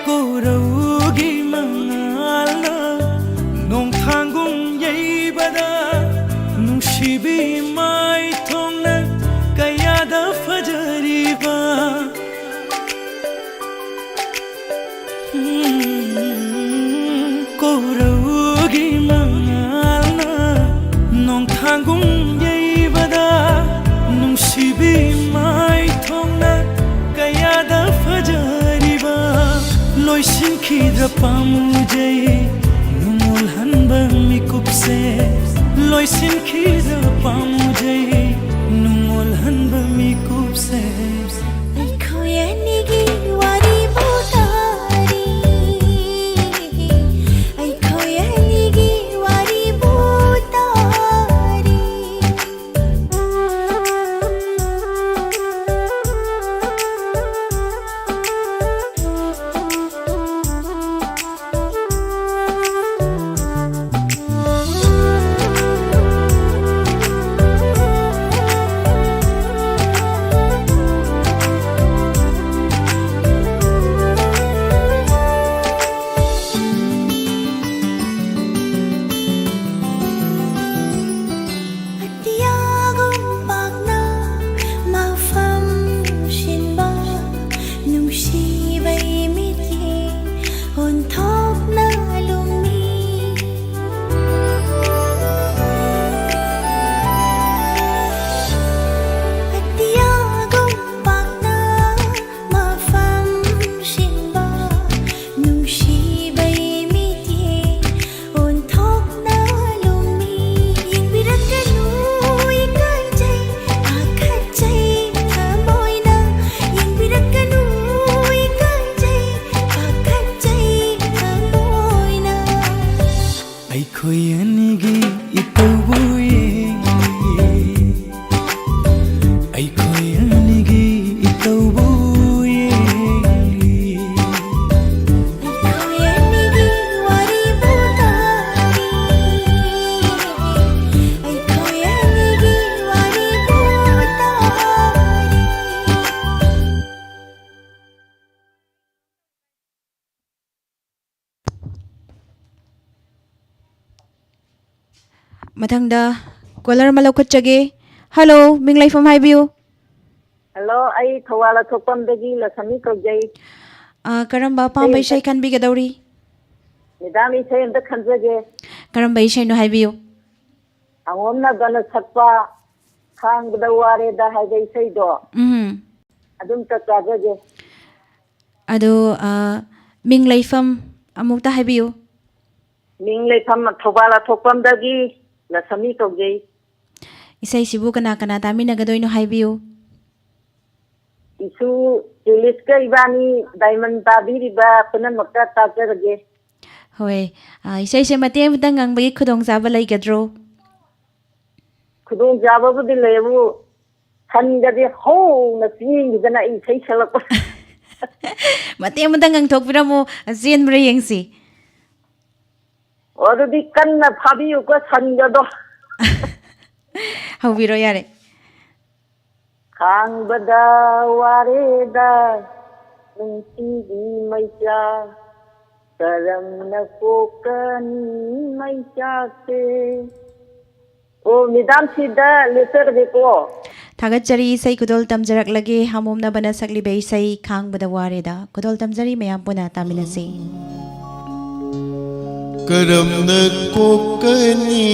ꯀꯣꯔꯧꯒꯤ ꯃꯉꯥꯜꯅ ꯅꯣꯡꯊꯥꯡꯒꯨꯝ ꯌꯩꯕꯗ, ꯅꯨꯡꯁꯤꯕꯤ ꯃꯥꯏꯊꯣꯡꯅ ꯀꯌꯥꯗ ꯐꯖꯔꯤꯕ꯫ ꯎꯝ, ꯀꯣꯔꯧꯒꯤ ꯃꯉꯥꯜꯅ ꯅꯣꯡꯊꯥꯡꯒꯨꯝ ꯌꯩꯕꯗ, ꯅꯨꯡꯁꯤꯕꯤ ꯃꯥꯏꯊꯣꯡꯅ ꯀꯌꯥꯗ ꯐꯖꯔꯤꯕ꯫ ꯂꯣꯏꯁꯤꯟꯈꯤꯗ꯭ꯔ ꯄꯥꯝꯃꯨꯖꯩ ꯅꯨꯡꯉꯣꯜꯍꯟꯕ ꯃꯤꯀꯨꯞꯁꯦ, ꯂꯣꯏꯁꯤꯟꯈꯤꯗ꯭ꯔ ꯄꯥꯝꯃꯨꯖꯩ ꯅꯨꯡꯉꯣꯜꯍꯟꯕ ꯃꯤꯀꯨꯞꯁꯦ꯫ ꯑꯩꯈꯣꯏ ꯑꯅꯤꯒꯤ ꯋꯥꯔꯤꯕꯨ ꯇꯥꯔꯤ, ꯑꯩꯈꯣꯏ ꯑꯅꯤꯒꯤ ꯋꯥꯔꯤꯕꯨ ꯇꯥꯔꯤ꯫ ꯑꯅꯤꯒꯤ ꯏꯇꯧꯕꯨ ꯌꯦꯡꯂꯤ꯫ ꯑꯩꯈꯣꯏ ꯑꯅꯤꯒꯤ ꯏꯇꯧꯕꯨ ꯌꯦꯡꯂꯤ꯫ ꯑꯩꯈꯣꯏ ꯑꯅꯤꯒꯤ ꯋꯥꯔꯤꯕꯨ ꯇꯥꯔꯤ꯫ ꯑꯩꯈꯣꯏ ꯑꯅꯤꯒꯤ ꯋꯥꯔꯤꯕꯨ ꯇꯥꯔꯤ꯫ ꯃꯊꯪꯗ ꯀꯣꯂꯔ ꯑꯃ ꯂꯧꯈꯠꯆꯒꯦ꯫ ꯍꯜꯂꯣ, ꯃꯤꯡ ꯂꯩꯐꯝ ꯍꯥꯏꯕꯤꯌꯨ꯫ ꯍꯜꯂꯣ, ꯑꯩ ꯊꯧꯕꯥꯜ ꯑꯊꯣꯛꯄꯝꯗꯒꯤ ꯂꯁꯃꯤ ꯀꯧꯖꯩ꯫ ꯑ, ꯀꯔꯝꯕ ꯑꯄꯥꯝꯕ ꯏꯁꯩ ꯏꯁꯩ ꯑꯝꯇ ꯈꯟꯕꯤꯒꯗꯧꯔꯤ? ꯃꯦꯗꯥꯝ, ꯏꯁꯩ ꯑꯝꯇ ꯈꯟꯖꯒꯦ꯫ ꯀꯔꯝꯕ ꯏꯁꯩꯅꯣ ꯍꯥꯏꯕꯤꯌꯨ꯫ ꯑꯉꯣꯝꯅꯕꯅ ꯁꯛꯄ ꯈꯥꯡꯕꯗ ꯋꯥꯔꯦꯗ ꯍꯥꯏꯕ ꯏꯁꯩꯗꯣ ꯎꯝ꯫ ꯑꯗꯨꯝꯇ ꯇꯥꯖꯒꯦ꯫ ꯑꯗꯣ, ꯑ, ꯃꯤꯡ ꯂꯩꯐꯝ ꯑꯃꯨꯛꯇ ꯍꯥꯏꯕꯤꯌꯨ꯫ ꯃꯤꯡ ꯂꯩꯐꯝ ꯊꯧꯕꯥꯜ ꯑꯊꯣꯛꯄꯝꯗꯒꯤ ꯂꯁꯃꯤ ꯀꯧꯖꯩ꯫ ꯏꯁꯩꯁꯤꯕꯨ ꯀꯅꯥ ꯀꯅꯥ ꯇꯥꯃꯤꯟꯅꯒꯗꯣꯏꯅꯣ ꯍꯥꯏꯕꯤꯌꯨ꯫ ꯏꯁꯨ ꯇꯨꯂꯤꯁꯀ ꯏꯕꯥꯅꯤ ꯗꯥꯏꯃꯟ ꯇꯥꯕꯤꯔꯤꯕ ꯄꯨꯝꯅꯃꯛꯇ ꯇꯥꯖꯔꯒꯦ꯫ ꯍꯣꯏ, ꯑ, ꯏꯁꯩꯁꯦ ꯃꯇꯦꯛ ꯑꯃꯇꯪ ꯉꯪꯕꯒꯤ ꯈꯨꯗꯣꯡꯆꯥꯕ ꯂꯩꯒꯗ꯭ꯔꯣ? ꯈꯨꯗꯣꯡꯆꯥꯕꯕꯨꯗꯤ ꯂꯩꯌꯦꯕꯨ, ꯁꯟꯒꯗꯤ ꯍꯧꯅ ꯆꯦꯟꯈꯤꯗꯅ ꯑꯩ ꯏꯁꯩ ꯁꯛꯂꯛꯄ꯫ ꯃꯇꯦꯛ ꯑꯃꯇꯪ ꯉꯪꯊꯣꯛꯄꯤꯔꯝꯃꯨ, ꯆꯦꯟꯕ꯭ꯔꯥ ꯌꯦꯡꯁꯤ꯫ ꯑꯣ, ꯑꯗꯨꯗꯤ ꯀꯟꯅ ꯐꯥꯕꯤꯌꯨꯀꯣ ꯁꯟꯒꯗꯣ꯫ ꯍꯧꯕꯤꯔꯣ ꯌꯥꯔꯦ꯫ ꯈꯥꯡꯕꯗ ꯋꯥꯔꯦꯗ ꯅꯨꯡꯁꯤꯒꯤ ꯃꯩꯆꯥꯛ, ꯀꯔꯝꯅ ꯀꯣꯛꯀꯅꯤ ꯃꯩꯆꯥꯛꯁꯦ? ꯑꯣ, ꯃꯦꯗꯥꯝ, ꯁꯤꯗ ꯂꯦꯞꯆꯔꯒꯦꯀꯣ꯫ ꯊꯥꯒꯠꯆꯔꯤ, ꯏꯁꯩ ꯈꯨꯗꯣꯜ ꯇꯝꯖꯔꯛꯂꯒꯦ꯫ ꯍꯥꯃꯣꯝꯅꯕꯅ ꯁꯛꯂꯤꯕ ꯏꯁꯩ ꯈꯥꯡꯕꯗ ꯋꯥꯔꯦꯗ꯫ ꯈꯨꯗꯣꯜ ꯇꯝꯖꯔꯤ, ꯃꯌꯥꯝ ꯄꯨꯟꯅ ꯇꯥꯃꯤꯟꯅꯁꯤ꯫ ꯀꯔꯝꯅ ꯀꯣꯛꯀꯅꯤ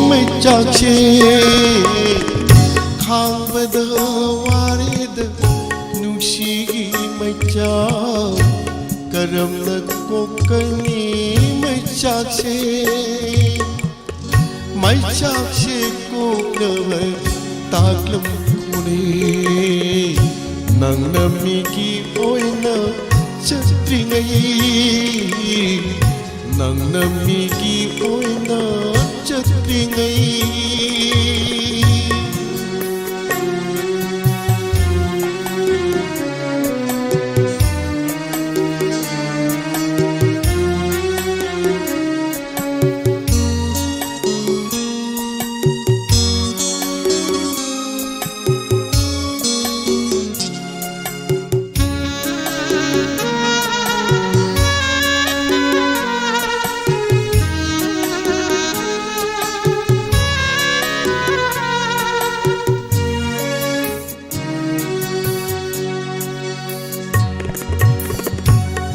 ꯃꯩꯆꯥꯛꯁꯦ? ꯈꯥꯡꯕꯗ ꯋꯥꯔꯦꯗ ꯅꯨꯡꯁꯤꯒꯤ ꯃꯩꯆꯥꯛ, ꯀꯔꯝꯅ ꯀꯣꯛꯀꯅꯤ ꯃꯩꯆꯥꯛꯁꯦ? ꯃꯩꯆꯥꯛꯁꯦ ꯀꯣꯛꯅꯕ ꯇꯥꯛꯂꯝꯃꯨꯅꯦ꯫ ꯅꯪꯅ ꯃꯤꯒꯤ ꯑꯣꯏꯅ ꯆꯠꯇ꯭ꯔꯤꯉꯩ, ꯅꯪꯅ ꯃꯤꯒꯤ ꯑꯣꯏꯅ ꯆꯠꯇ꯭ꯔꯤꯉꯩ꯫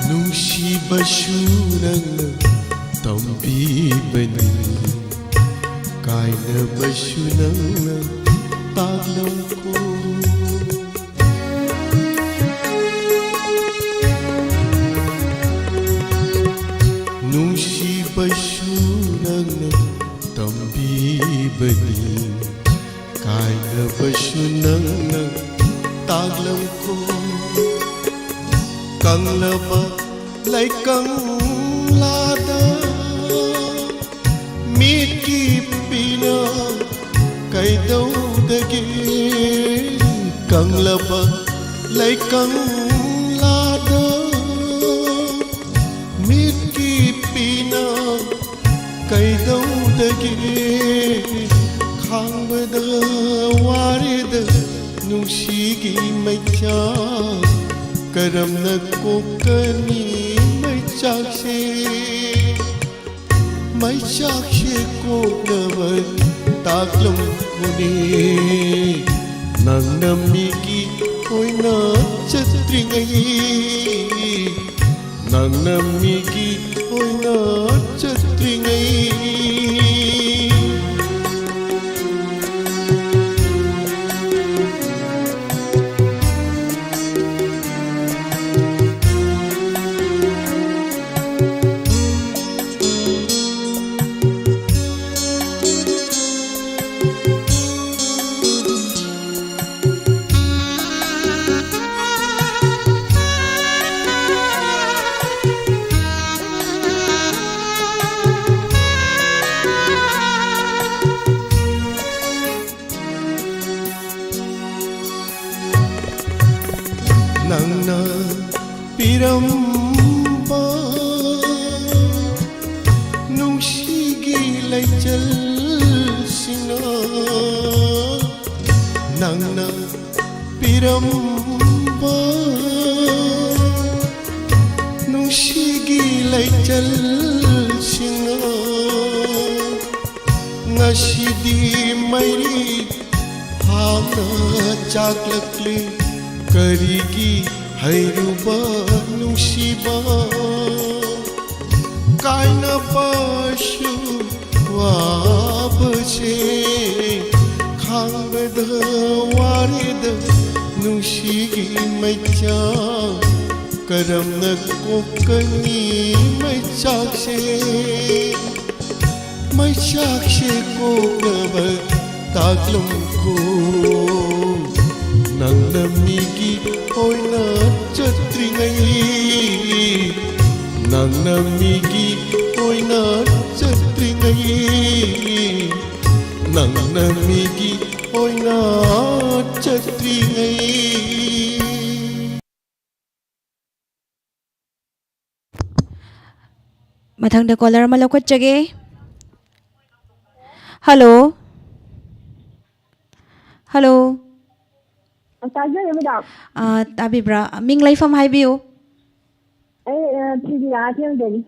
ꯅꯨꯡꯁꯤꯕꯁꯨ ꯅꯪꯅ ꯇꯝꯕꯤꯕꯅꯤ, ꯀꯥꯏꯅꯕꯁꯨ ꯅꯪꯅ ꯇꯥꯛꯂꯝꯈꯣ꯫ ꯅꯨꯡꯁꯤꯕꯁꯨ ꯅꯪꯅ ꯇꯝꯕꯤꯕꯅꯤ, ꯀꯥꯏꯅꯕꯁꯨ ꯅꯪꯅ ꯇꯥꯛꯂꯝꯈꯣ꯫ ꯀꯪꯂꯕ ꯂꯩꯀꯪꯂꯥꯗ ꯃꯤꯠꯀꯤ ꯄꯤꯅ ꯀꯩꯗꯧꯗꯒꯦ? ꯀꯪꯂꯕ ꯂꯩꯀꯪꯂꯥꯗ ꯃꯤꯠꯀꯤ ꯄꯤꯅ ꯀꯩꯗꯧꯗꯒꯦ? ꯈꯥꯡꯕꯗ ꯋꯥꯔꯦꯗ ꯅꯨꯡꯁꯤꯒꯤ ꯃꯩꯆꯥꯛ, ꯀꯔꯝꯅ ꯀꯣꯛꯀꯅꯤ ꯃꯩꯆꯥꯛꯁꯦ? ꯃꯩꯆꯥꯛꯁꯦ ꯀꯣꯛꯅꯕ ꯇꯥꯛꯂꯝꯈꯣꯅꯦ꯫ ꯅꯪꯅ ꯃꯤꯒꯤ ꯑꯣꯏꯅ ꯆꯠꯇ꯭ꯔꯤꯉꯩ, ꯅꯪꯅ ꯃꯤꯒꯤ ꯑꯣꯏꯅ ꯆꯠꯇ꯭ꯔꯤꯉꯩ꯫ ꯄꯤꯔꯝꯕ ꯅꯨꯡꯁꯤꯒꯤ ꯂꯩꯆꯜꯁꯤꯡꯅ ꯅꯪꯅ ꯄꯤꯔꯝꯕ ꯅꯨꯡꯁꯤꯒꯤ ꯂꯩꯆꯜꯁꯤꯡꯅ ꯉꯁꯤꯗꯤ ꯃꯩꯔꯤ ꯍꯥꯡꯅ ꯆꯥꯛꯂꯛꯂꯤ꯫ ꯀꯔꯤꯒꯤ ꯍꯩꯔꯨꯕ ꯅꯨꯡꯁꯤꯕ ꯀꯥꯏꯅꯕꯁꯨ ꯋꯥꯕꯁꯦ ꯈꯥꯡꯕꯗ ꯋꯥꯔꯦꯗ ꯅꯨꯡꯁꯤꯒꯤ ꯃꯩꯆꯥꯛ ꯀꯔꯝꯅ ꯀꯣꯛꯀꯅꯤ ꯃꯩꯆꯥꯛꯁꯦ꯫ ꯃꯩꯆꯥꯛꯁꯦ ꯀꯣꯛꯅꯕ ꯇꯥꯛꯂꯝꯈꯣ꯫ ꯅꯪꯅ ꯃꯤꯒꯤ ꯑꯣꯏꯅ ꯆꯠꯇ꯭ꯔꯤꯉꯩ, ꯅꯪꯅ ꯃꯤꯒꯤ ꯑꯣꯏꯅ ꯆꯠꯇ꯭ꯔꯤꯉꯩ, ꯅꯪꯅ ꯃꯤꯒꯤ ꯑꯣꯏꯅ ꯆꯠꯇ꯭ꯔꯤꯉꯩ꯫ ꯃꯊꯪꯗ ꯀꯣꯂꯔ ꯑꯃ ꯂꯧꯈꯠꯆꯒꯦ꯫ ꯍꯜꯂꯣ꯫ ꯍꯜꯂꯣ꯫ ꯑ, ꯇꯥꯖꯔꯦ, ꯃꯦꯗꯥꯝ꯫ ꯑ, ꯇꯥꯕꯤꯕ꯭ꯔꯥ? ꯃꯤꯡ ꯂꯩꯐꯝ ꯍꯥꯏꯕꯤꯌꯨ꯫ ꯑꯩ, ꯑ, ꯊꯤꯕꯤ ꯑꯥꯔ ꯊꯦꯡꯗꯅꯤ꯫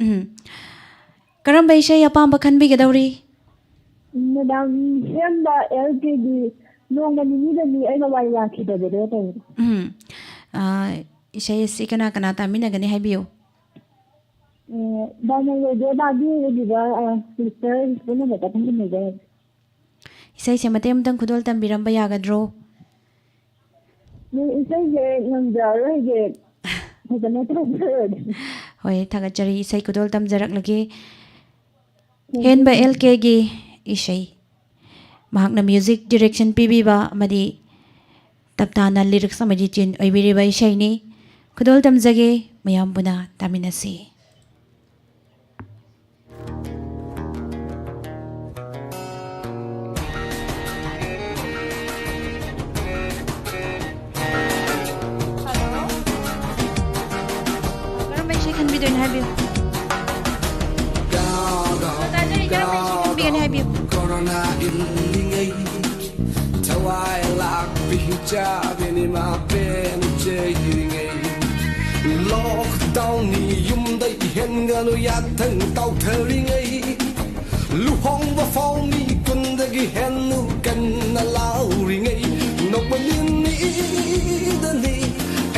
ꯎꯝ꯫ ꯀꯔꯝꯕ ꯏꯁꯩ ꯑꯄꯥꯝꯕ ꯈꯟꯕꯤꯒꯗꯧꯔꯤ? ꯃꯦꯗꯥꯝ, ꯍꯦꯟꯕ ꯑꯦꯜ ꯀꯦꯒꯤ ꯅꯣꯡꯃ ꯅꯤꯅꯤꯗꯅꯤ ꯑꯩꯅ ꯋꯥꯔꯤ ꯂꯥꯛꯈꯤꯗꯕꯗꯣ ꯇꯧꯕꯗꯣ꯫ ꯎꯝ꯫ ꯑ, ꯏꯁꯩ ꯑꯁꯤ ꯀꯅꯥ ꯀꯅꯥ ꯇꯥꯃꯤꯟꯅꯒꯅꯤ ꯍꯥꯏꯕꯤꯌꯨ꯫ ꯑ, ꯗꯥꯏꯃꯟ ꯔꯦꯗꯤꯑꯣ ꯇꯥꯕꯤꯔꯤꯕ, ꯑ, ꯁꯤꯁꯇꯔ ꯄꯨꯝꯅꯃꯛꯇ ꯊꯥꯖꯅꯖꯔꯤ꯫ ꯏꯁꯩꯁꯦ ꯃꯇꯦꯛ ꯑꯃꯇꯪ ꯈꯨꯗꯣꯜ ꯇꯝꯕꯤꯔꯝꯕ ꯌꯥꯒꯗ꯭ꯔꯣ? ꯅꯪ ꯏꯁꯩꯁꯦ ꯉꯝꯖꯔꯔꯣꯏꯒꯦ꯫ ꯐꯖꯅ ꯇꯧꯖꯔꯒꯦ꯫ ꯍꯣꯏ, ꯊꯥꯒꯠꯆꯔꯤ꯫ ꯏꯁꯩ ꯈꯨꯗꯣꯜ ꯇꯝꯖꯔꯛꯂꯒꯦ꯫ ꯍꯦꯟꯕ ꯑꯦꯜ ꯀꯦꯒꯤ ꯏꯁꯩ꯫ ꯃꯍꯥꯛꯅ ꯃ꯭ꯌꯨꯖꯤꯛ ꯗꯤꯔꯦꯛꯁꯟ ꯄꯤꯕꯤꯕ ꯑꯃꯗꯤ ꯇꯞꯇꯥꯅ ꯂꯤꯔꯤꯛꯁ ꯑꯃꯗꯤ ꯇ꯭ꯌꯨꯟ ꯑꯣꯏꯕꯤꯔꯤꯕ ꯏꯁꯩꯅꯤ꯫ ꯈꯨꯗꯣꯜ ꯇꯝꯖꯒꯦ, ꯃꯌꯥꯝ ꯄꯨꯟꯅ ꯇꯥꯃꯤꯟꯅꯁꯤ꯫ ꯇꯥꯖꯔꯤ, ꯀꯔꯝꯕ ꯏꯁꯩ ꯈꯟꯕꯤꯒꯅꯤ ꯍꯥꯏꯕꯤꯌꯨ꯫ ꯀꯣꯔꯣꯅꯥ ꯏꯜꯂꯤꯉꯩ ꯊꯋꯥꯏ ꯂꯥꯛꯄꯤ ꯍꯤꯡꯆꯥꯕꯤꯅꯤ ꯃꯥ ꯄꯦꯟ ꯆꯩꯔꯤꯉꯩ ꯂꯣꯛꯗꯥꯎꯟꯅꯤ ꯌꯨꯝꯗꯩ ꯍꯦꯟꯒꯅꯨ ꯌꯥꯊꯪ ꯇꯧꯊꯔꯤꯉꯩ ꯂꯨꯍꯣꯡꯕ ꯐꯥꯎ ꯃꯤ ꯀꯨꯟꯗꯒꯤ ꯍꯦꯟꯅ ꯀꯟꯅ ꯂꯥꯎꯔꯤꯉꯩ ꯅꯣꯛꯄ ꯅꯤꯅꯤꯗꯅꯤ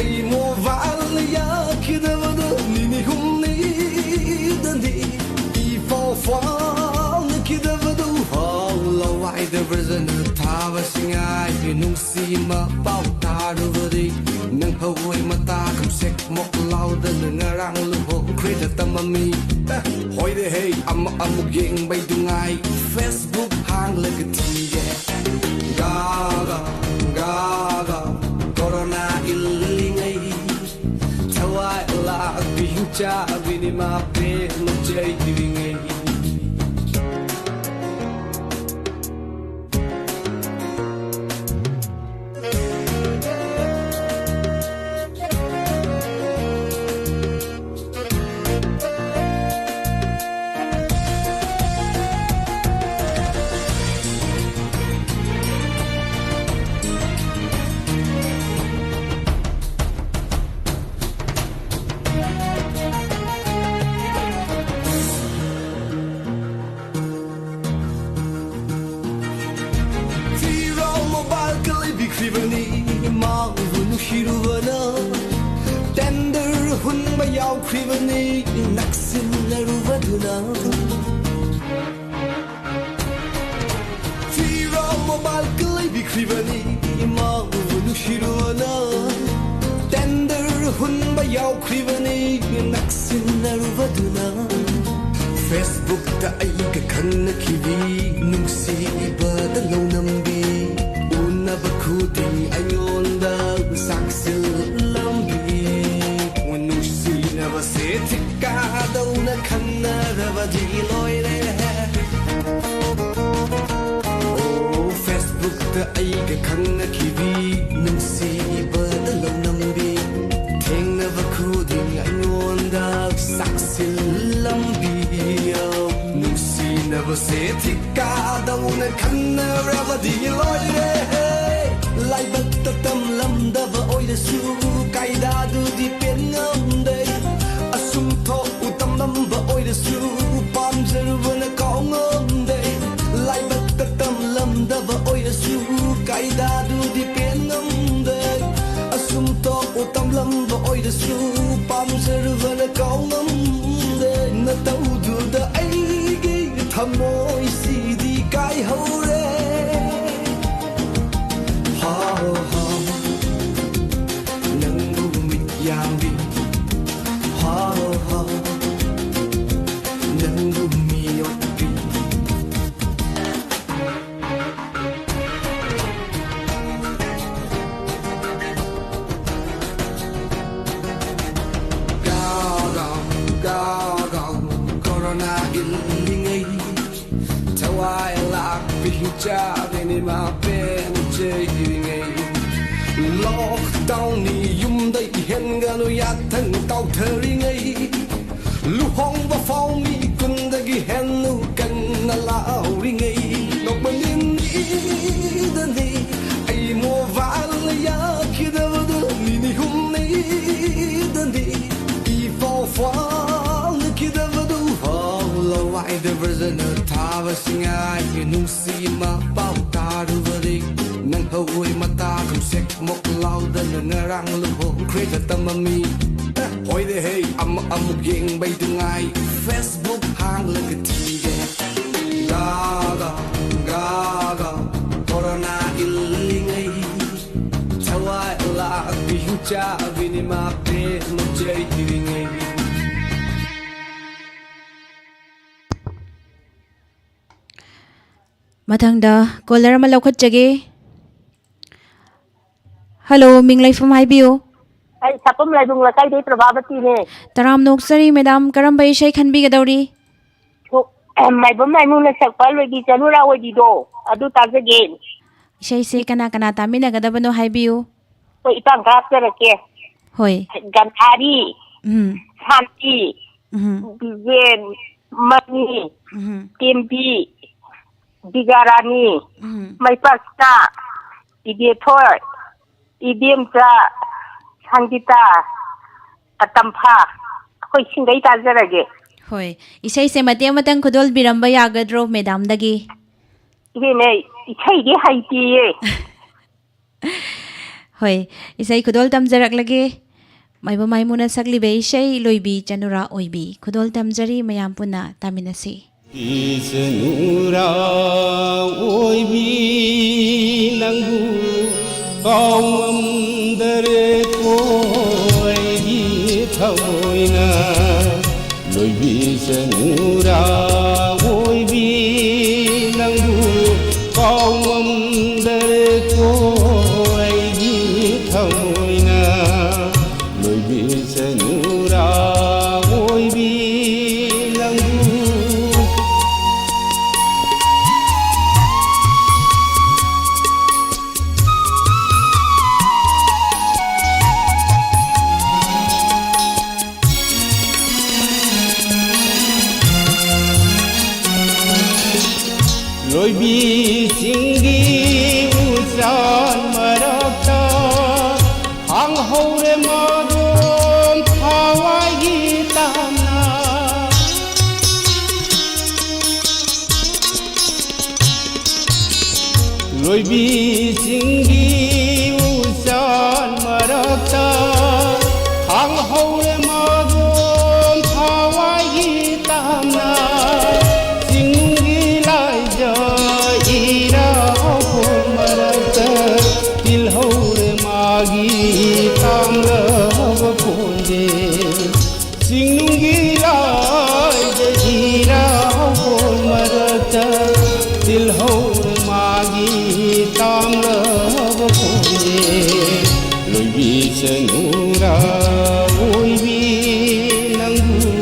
ꯑꯩ ꯃꯣꯕꯥꯏꯜ ꯌꯥꯈꯤꯗꯕꯗꯨ ꯅꯤꯅꯤ ꯍꯨꯝꯅꯤꯗꯅꯤ ꯏ ꯄꯥꯎ ꯐꯥꯎꯅꯈꯤꯗꯕꯗꯨ ꯍꯥꯎ ꯂꯋꯥꯏꯗ ꯕ꯭ꯔꯖꯅ ꯊꯥꯕꯁꯤꯡ ꯍꯥꯏꯒꯤ ꯅꯨꯡꯁꯤ ꯁꯤꯃ ꯄꯥꯎ ꯇꯥꯔꯨꯕꯗꯤ ꯅꯪ ꯍꯧꯋꯦ ꯃꯇꯥ ꯀꯝꯁꯦꯛ ꯃꯣꯛ ꯂꯥꯎꯗꯅ ꯉꯔꯥꯡ ꯂꯨꯍꯣꯡꯈ꯭ꯔꯦꯗ ꯇꯝꯃꯝꯃꯤ꯫ ꯍꯣꯏꯔꯦ ꯍꯦ ꯑꯃ ꯑꯃꯨꯛ ꯌꯦꯡꯕꯩ ꯅꯨꯡꯉꯥꯏ Facebook ꯍꯥꯡꯂꯒ ꯊꯤꯒꯦ꯫ ꯒꯥꯒ ꯒꯥꯒ ꯀꯣꯔꯣꯅꯥ ꯏꯜꯂꯤꯉꯩ ꯊꯋꯥꯏ ꯂꯥꯛꯄꯤ ꯍꯤꯡꯆꯥꯕꯤꯅꯤ ꯃꯥ ꯄꯦꯟꯅ ꯆꯩꯔꯤꯉꯩ꯫ ꯐꯤꯔꯣꯜ ꯃꯣꯕꯥꯏꯜꯒ ꯂꯩꯕꯤꯈ꯭ꯔꯤꯕꯅꯤ ꯃꯥꯕꯨ ꯅꯨꯡꯁꯤꯔꯨꯕꯅ ꯇꯦꯟꯗꯔ ꯍꯨꯟꯕ ꯌꯥꯎꯈ꯭ꯔꯤꯕꯅꯤ ꯅꯛꯁꯤꯟꯅꯔꯨꯕꯗꯨꯅ ꯐꯤꯔꯣꯜ ꯃꯣꯕꯥꯏꯜꯒ ꯂꯩꯕꯤꯈ꯭ꯔꯤꯕꯅꯤ ꯏꯃꯥꯕꯨ ꯅꯨꯡꯁꯤꯔꯣꯅ ꯇꯦꯟꯗꯔ ꯍꯨꯟꯕ ꯌꯥꯎꯈ꯭ꯔꯤꯕꯅꯤ ꯅꯛꯁꯤꯟꯅꯔꯨꯕꯗꯨꯅ Facebookꯇ ꯑꯩꯒ ꯈꯪꯅꯈꯤꯕꯤ ꯅꯨꯡꯁꯤꯕꯗ ꯂꯧꯅꯝꯕꯤ ꯎꯅꯕ ꯈꯨꯗꯤꯡ ꯑꯩꯉꯣꯟꯗ ꯆꯥꯛꯁꯤꯜꯂꯝꯕꯤ ꯅꯨꯡꯁꯤꯅꯕꯁꯦ ꯊꯤꯛ ꯀꯥꯗꯧꯅ ꯈꯟꯅꯔꯕꯗꯤ ꯂꯣꯏꯔꯦ꯫ ꯑꯣ, Facebookꯇ ꯑꯩꯒ ꯈꯪꯅꯈꯤꯕꯤ, ꯅꯨꯡꯁꯤꯕꯗ ꯂꯧꯅꯝꯕꯤ, ꯊꯦꯡꯅꯕ ꯈꯨꯗꯤꯡ ꯑꯩꯉꯣꯟꯗ ꯆꯥꯛ ꯅꯕꯁꯦ ꯊꯤꯀꯥꯗꯧꯅ ꯈꯟꯅꯔꯕꯗꯤ ꯂꯣꯏꯔꯦ꯫ ꯂꯥꯏꯕꯛꯇ ꯇꯝꯂꯝꯗꯕ ꯑꯣꯏꯔꯁꯨ ꯀꯥꯏꯗꯥꯗꯨꯗꯤ ꯄꯦꯟ ꯉꯝꯗꯦ꯫ ꯑꯁꯨꯝ ꯊꯣꯛꯎ ꯇꯝꯂꯝꯕ ꯑꯣꯏꯔꯁꯨ ꯄꯥꯝꯖꯔꯨꯕꯅ ꯀꯥꯎ ꯉꯝꯗꯦ꯫ ꯂꯥꯏꯕꯛꯇ ꯇꯝꯂꯝꯗꯕ ꯑꯣꯏꯔꯁꯨ ꯀꯥꯏꯗꯥꯗꯨꯗꯤ ꯄꯦꯟ ꯉꯝꯗꯦ꯫ ꯑꯁꯨꯝ ꯊꯣꯛꯎ ꯇꯝꯂꯝꯕ ꯑꯣꯏꯔꯁꯨ ꯄꯥꯝꯖꯔꯨꯕꯅ ꯀꯥꯎ ꯉꯝꯗꯦ꯫ ꯅꯇꯧꯗꯨꯗ ꯑꯩꯒꯤ ꯊꯃꯣꯏꯁꯤꯗꯤ ꯀꯥꯏꯍꯧꯔꯦ꯫ ꯍꯥꯎ ꯍꯥꯎ ꯅꯪꯕꯨ ꯃꯤꯠ ꯌꯥꯝꯕꯤ꯫ ꯍꯥꯎ ꯍꯥꯎ ꯅꯪꯕꯨ ꯃꯤꯑꯣꯠꯄꯤ꯫ ꯒꯥꯎ ꯒꯥꯎ ꯒꯥꯎ ꯒꯥꯎ ꯀꯣꯔꯣꯅꯥ ꯏꯜꯂꯤꯉꯩ ꯊꯋꯥꯏ ꯂꯥꯛꯄꯤ ꯍꯤꯡꯆꯥꯕꯤꯅꯤ ꯃꯥ ꯄꯦꯟ ꯆꯩꯔꯤꯉꯩ ꯂꯣꯛꯗꯥꯎꯟꯅꯤ ꯌꯨꯝꯗꯩ ꯍꯦꯟꯒꯅꯨ ꯌꯥꯊꯪ ꯇꯧꯊꯔꯤꯉꯩ ꯂꯨꯍꯣꯡꯕ ꯐꯥꯎ ꯃꯤ ꯀꯨꯟꯗꯒꯤ ꯍꯦꯟꯅ ꯀꯟꯅ ꯂꯥꯎꯔꯤꯉꯩ ꯅꯣꯛꯃ ꯅꯤꯅꯤꯗꯅꯤ ꯑꯩ ꯃꯣꯕꯥꯏꯜ ꯌꯥꯈꯤꯗꯕꯗꯨ ꯅꯤꯅꯤ ꯍꯨꯝꯅꯤꯗꯅꯤ ꯏ ꯄꯥꯎ ꯐꯥꯎꯅꯈꯤꯗꯕꯗꯨ ꯍꯥꯎ ꯂꯋꯥꯏꯗ ꯕ꯭ꯔꯖꯅ ꯊꯥꯕꯁꯤꯡ ꯍꯥꯏꯒꯤ ꯅꯨꯡꯁꯤ ꯏꯃꯥ ꯄꯥꯎ ꯇꯥꯔꯨꯕꯗꯤ ꯅꯪ ꯍꯧꯋꯤ ꯃꯇꯥ ꯈꯨꯝꯁꯦꯛ ꯃꯣꯛ ꯂꯥꯎꯗꯅ ꯉꯔꯥꯡ ꯂꯨꯍꯣꯡꯈ꯭ꯔꯦꯗ ꯇꯝꯃꯝꯃꯤ꯫ ꯍꯣꯏꯗꯦ ꯍꯦ ꯑꯃ ꯑꯃꯨꯛ ꯌꯦꯡꯕꯩꯗꯨ ꯉꯥꯏ ꯐꯦꯁꯕꯨꯛ ꯍꯥꯡꯂꯒ ꯊꯤꯒꯦ꯫ ꯒꯥꯒ ꯒꯥꯒ ꯀꯣꯔꯣꯅꯥ ꯏꯜꯂꯤꯉꯩ ꯊꯋꯥꯏ ꯂꯥꯛꯄꯤ ꯍꯤꯡꯆꯥꯕꯤꯅꯤ ꯃꯥ ꯄꯦꯟꯅ ꯆꯩꯔꯤꯉꯩ꯫ ꯃꯊꯪꯗ ꯀꯣꯂꯔ ꯑꯃ ꯂꯧꯈꯠꯆꯒꯦ꯫ ꯍꯜꯂꯣ, ꯃꯤꯡ ꯂꯩꯐꯝ ꯍꯥꯏꯕꯤꯌꯨ꯫ ꯑꯩ ꯁꯥꯄꯝ ꯂꯥꯏꯕꯨꯡ ꯂꯩꯀꯥꯏꯗꯩ ꯄ꯭ꯔꯚꯥꯕꯇꯤꯅꯦ꯫ ꯇꯔꯥꯝꯅ ꯑꯣꯛꯆꯔꯤ ꯃꯦꯗꯥꯝ, ꯀꯔꯝꯕ ꯏꯁꯩ ꯈꯟꯕꯤꯒꯗꯧꯔꯤ? ꯁꯣ-, ꯃꯥꯏꯕꯝ ꯃꯥꯏꯃꯨ ꯂꯩꯁꯛꯄ ꯂꯣꯏꯕꯤ ꯆꯅꯨꯔꯥ ꯑꯣꯏꯕꯤꯗꯣ ꯑꯗꯨ ꯇꯥꯖꯒꯦ꯫ ꯏꯁꯩꯁꯦ ꯀꯅꯥ ꯀꯅꯥ ꯇꯥꯃꯤꯟꯅꯒꯗꯕꯅꯣ ꯍꯥꯏꯕꯤꯌꯨ꯫ ꯍꯣꯏ, ꯏꯄꯥꯝ ꯈꯔ ꯍꯥꯞꯆꯔꯛꯀꯦ꯫ ꯍꯣꯏ꯫ ꯒꯟꯙꯥꯔꯤ, ꯎꯝ꯫ ꯁꯥꯟꯇꯤ, ꯎꯝ꯫ ꯕꯤꯖꯦꯟ, ꯃꯅꯤ, ꯎꯝ꯫ ꯇꯦꯝꯕꯤ, ꯕꯤꯖꯥꯔꯥꯅꯤ, ꯎꯝ꯫ ꯃꯩꯄꯥꯛꯁꯤꯅ, ꯏꯕꯦꯊꯣꯏ, ꯏꯕꯦꯝꯆꯥ, ꯁꯪꯒꯤꯇꯥ, ꯑꯇꯝꯐꯥ, ꯑꯩꯈꯣꯏ ꯁꯤꯡꯒꯩ ꯇꯥꯖꯔꯒꯦ꯫ ꯍꯣꯏ, ꯏꯁꯩꯁꯦ ꯃꯇꯦꯛ ꯑꯃꯇꯪ ꯈꯨꯗꯣꯜꯕꯤꯔꯝꯕ ꯌꯥꯒꯗ꯭ꯔꯣ ꯃꯦꯗꯥꯝꯗꯒꯤ? ꯏꯕꯦꯝꯃ, ꯏꯁꯩꯗꯤ ꯍꯩꯇꯤꯌꯦ꯫ ꯍꯣꯏ, ꯏꯁꯩ ꯈꯨꯗꯣꯜ ꯇꯝꯖꯔꯛꯂꯒꯦ꯫ ꯃꯥꯏꯕ ꯃꯥꯏꯃꯨꯅ ꯁꯛꯂꯤꯕ ꯏꯁꯩ ꯂꯣꯏꯕꯤ ꯆꯅꯨꯔꯥ ꯑꯣꯏꯕꯤ꯫ ꯈꯨꯗꯣꯜ ꯇꯝꯖꯔꯤ ꯃꯌꯥꯝ ꯄꯨꯟꯅ ꯇꯥꯃꯤꯟꯅꯁꯤ꯫ ꯏꯆꯅꯨꯔꯥ ꯑꯣꯏꯕꯤ ꯅꯪꯕꯨ ꯀꯥꯎꯉꯝꯗꯔꯦꯀꯣ ꯑꯩꯒꯤ ꯊꯃꯣꯏꯅ꯫ ꯂꯣꯏꯕꯤ ꯆꯅꯨꯔꯥ ꯑꯣꯏꯕꯤ ꯅꯪꯕꯨ ꯀꯥꯎꯉꯝꯗꯔꯦꯀꯣ ꯑꯩꯒꯤ ꯊꯃꯣꯏꯅ꯫ ꯂꯣꯏꯕꯤ ꯆꯅꯨꯔꯥ ꯑꯣꯏꯕꯤ ꯅꯪꯕꯨ꯫ ꯂꯣꯏꯕꯤ ꯆꯤꯡꯒꯤ ꯎꯆꯥꯟ ꯃꯔꯛꯇ ꯈꯥꯡꯍꯧꯔꯦ ꯃꯔꯨꯝ ꯊꯋꯥꯏꯒꯤ ꯇꯝꯅ꯫ ꯂꯣꯏꯕꯤ ꯆꯤꯡꯒꯤ ꯎꯆꯥꯟ ꯃꯔꯛꯇ ꯈꯥꯡꯍꯧꯔꯦ ꯃꯔꯨꯝ ꯊꯋꯥꯏꯒꯤ ꯇꯝꯅ꯫ ꯆꯤꯡꯅꯨꯡꯒꯤ ꯂꯥꯏꯖ ꯏꯔꯥꯕꯣꯠ ꯃꯔꯛꯇ ꯇꯤꯜꯍꯧꯔꯦ ꯃꯥꯒꯤ ꯇꯥꯝꯂꯕ ꯈꯣꯟꯖꯦꯜ꯫ ꯆꯤꯡꯅꯨꯡꯒꯤ ꯂꯥꯏꯗ ꯏꯔꯥꯕꯣꯠ ꯃꯔꯛꯇ ꯇꯤꯜꯍꯧꯔꯦ ꯃꯥꯒꯤ ꯇꯥꯝꯂꯕ ꯈꯣꯟꯖꯦꯜ꯫ ꯂꯣꯏꯕꯤ ꯆꯅꯨꯔꯥ ꯑꯣꯏꯕꯤ ꯅꯪꯕꯨ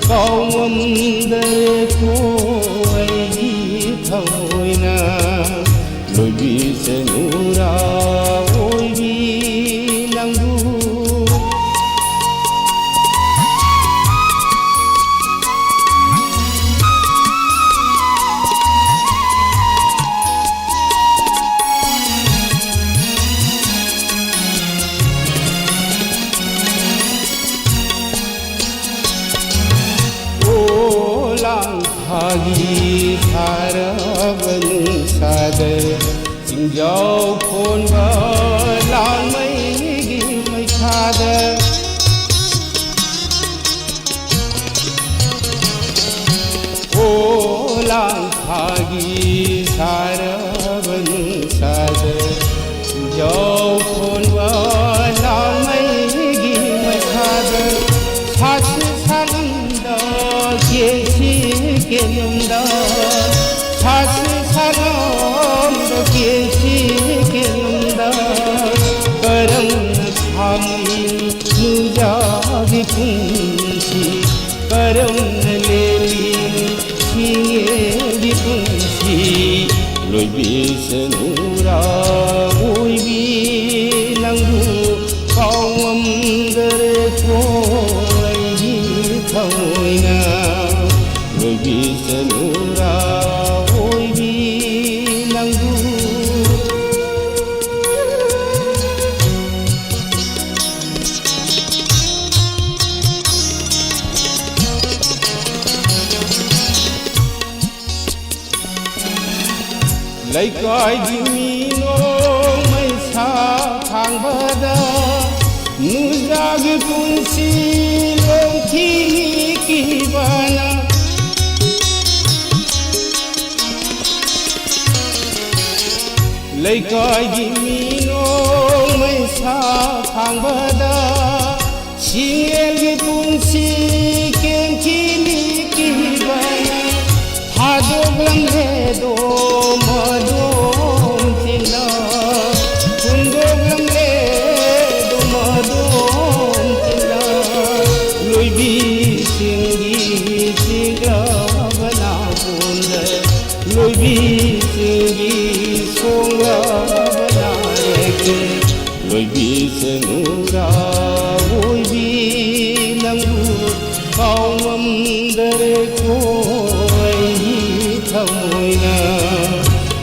ꯀꯥꯎꯉꯝꯗꯔꯦꯀꯣ ꯑꯩꯒꯤ ꯊꯃꯣꯏꯅ꯫ ꯂꯣꯏꯕꯤ ꯆꯅꯨꯔꯥ ꯑꯣꯏꯕꯤ ꯅꯪꯕꯨ꯫ ꯁꯥꯔꯕ ꯅꯨꯡꯁꯥꯗ, ꯆꯤꯡꯖꯥꯎ ꯀꯣꯟꯕ ꯂꯥꯡꯃꯩꯒꯤ ꯃꯩꯁꯥꯗ, ꯑꯣ ꯂꯥꯡꯐꯥꯒꯤ ꯁꯥꯔꯕ ꯅꯨꯡꯁꯥꯗ, ꯌꯥꯎꯐꯣꯟꯕ ꯂꯥꯡꯃꯩꯒꯤ ꯃꯩꯁꯥꯗ, ꯁꯥꯁꯨ ꯁꯥꯂꯝꯗ, ꯀꯦꯁꯤ ꯀꯦꯂꯝꯗ, ꯁꯥꯁꯨ ꯁꯥꯂꯝꯗ, ꯀꯦꯁꯤ ꯀꯦꯂꯝꯗ, ꯀꯔꯝꯅ ꯈꯥꯡꯂꯤ ꯅꯨꯡꯖꯥꯒꯤ ꯄꯨꯟꯁꯤ? ꯀꯔꯝꯅ ꯂꯦꯜꯂꯤ ꯁꯤꯡꯉꯦꯜꯒꯤ ꯄꯨꯟꯁꯤ? ꯂꯣꯏꯕꯤꯁꯅꯨꯔꯥ ꯑꯣꯏꯕꯤ, ꯅꯪꯕꯨ ꯀꯥꯎꯉꯝꯗꯔꯦꯀꯣ ꯑꯩꯒꯤ ꯊꯃꯣꯏꯅ꯫ ꯂꯣꯏꯕꯤꯁꯅꯨꯔꯥ ꯑꯣꯏꯕꯤ, ꯅꯪꯕꯨ꯫ ꯂꯩꯀꯥꯏꯒꯤ ꯃꯤ ꯅꯣꯡꯃꯩ ꯁꯥ ꯊꯥꯡꯕꯗ, ꯅꯨꯡꯖꯥꯒꯤ ꯄꯨꯟꯁꯤ ꯂꯣꯡꯈꯤꯅꯤ ꯀꯤꯕꯅ꯫ ꯂꯩꯀꯥꯏꯒꯤ ꯃꯤ ꯅꯣꯡꯃꯩ ꯁꯥ ꯊꯥꯡꯕꯗ, ꯁꯤꯡꯉꯦꯜꯒꯤ ꯄꯨꯟꯁꯤ ꯀꯦꯝꯈꯤꯅꯤ ꯀꯤꯕꯅ꯫ ꯊꯥꯗꯣꯛꯂꯝꯂꯦꯗꯣ ꯃꯗꯣꯝ ꯇꯤꯟꯅ, ꯍꯨꯟꯗꯣꯛꯂꯝꯂꯦꯗꯣ ꯃꯗꯣꯝ ꯇꯤꯟꯅ꯫ ꯂꯣꯏꯕꯤꯁꯤꯡꯒꯤ ꯆꯤꯛꯂꯕ ꯅꯥꯄꯣꯝꯗ, ꯂꯣꯏꯕꯤꯁꯤꯡꯒꯤ ꯁꯣꯡꯂꯕ ꯅꯥꯔꯦꯛꯇ꯫ ꯂꯣꯏꯕꯤꯁꯅꯨꯔꯥ ꯑꯣꯏꯕꯤ, ꯅꯪꯕꯨ ꯀꯥꯎꯉꯝꯗꯔꯦꯀꯣ ꯑꯩꯒꯤ ꯊꯃꯣꯏꯅ꯫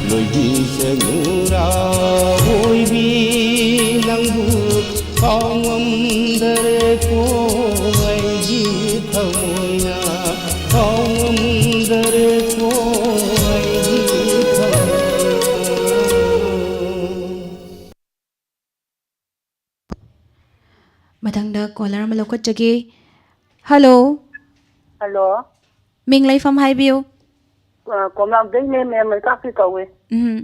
ꯂꯣꯏꯕꯤꯁꯅꯨꯔꯥ ꯑꯣꯏꯕꯤ, ꯅꯪꯕꯨ ꯀꯥꯎꯉꯝꯗꯔꯦꯀꯣ ꯑꯩꯒꯤ ꯊꯃꯣꯏꯅ꯫ ꯀꯥꯎꯉꯝꯗꯔꯦꯀꯣ ꯀꯣꯂꯔ ꯑꯃ ꯂꯧꯈꯠꯆꯒꯦ꯫ ꯍꯜꯂꯣ꯫ ꯍꯜꯂꯣ꯫ ꯃꯤꯡ ꯂꯩꯐꯝ ꯍꯥꯏꯕꯤꯌꯨ꯫ ꯑ, ꯀꯣꯝꯂꯥꯡꯗꯩꯅꯦ, ꯃꯦꯝ ꯂꯩꯄꯥꯛꯄꯤ ꯀꯧꯋꯦ꯫ ꯎꯝ꯫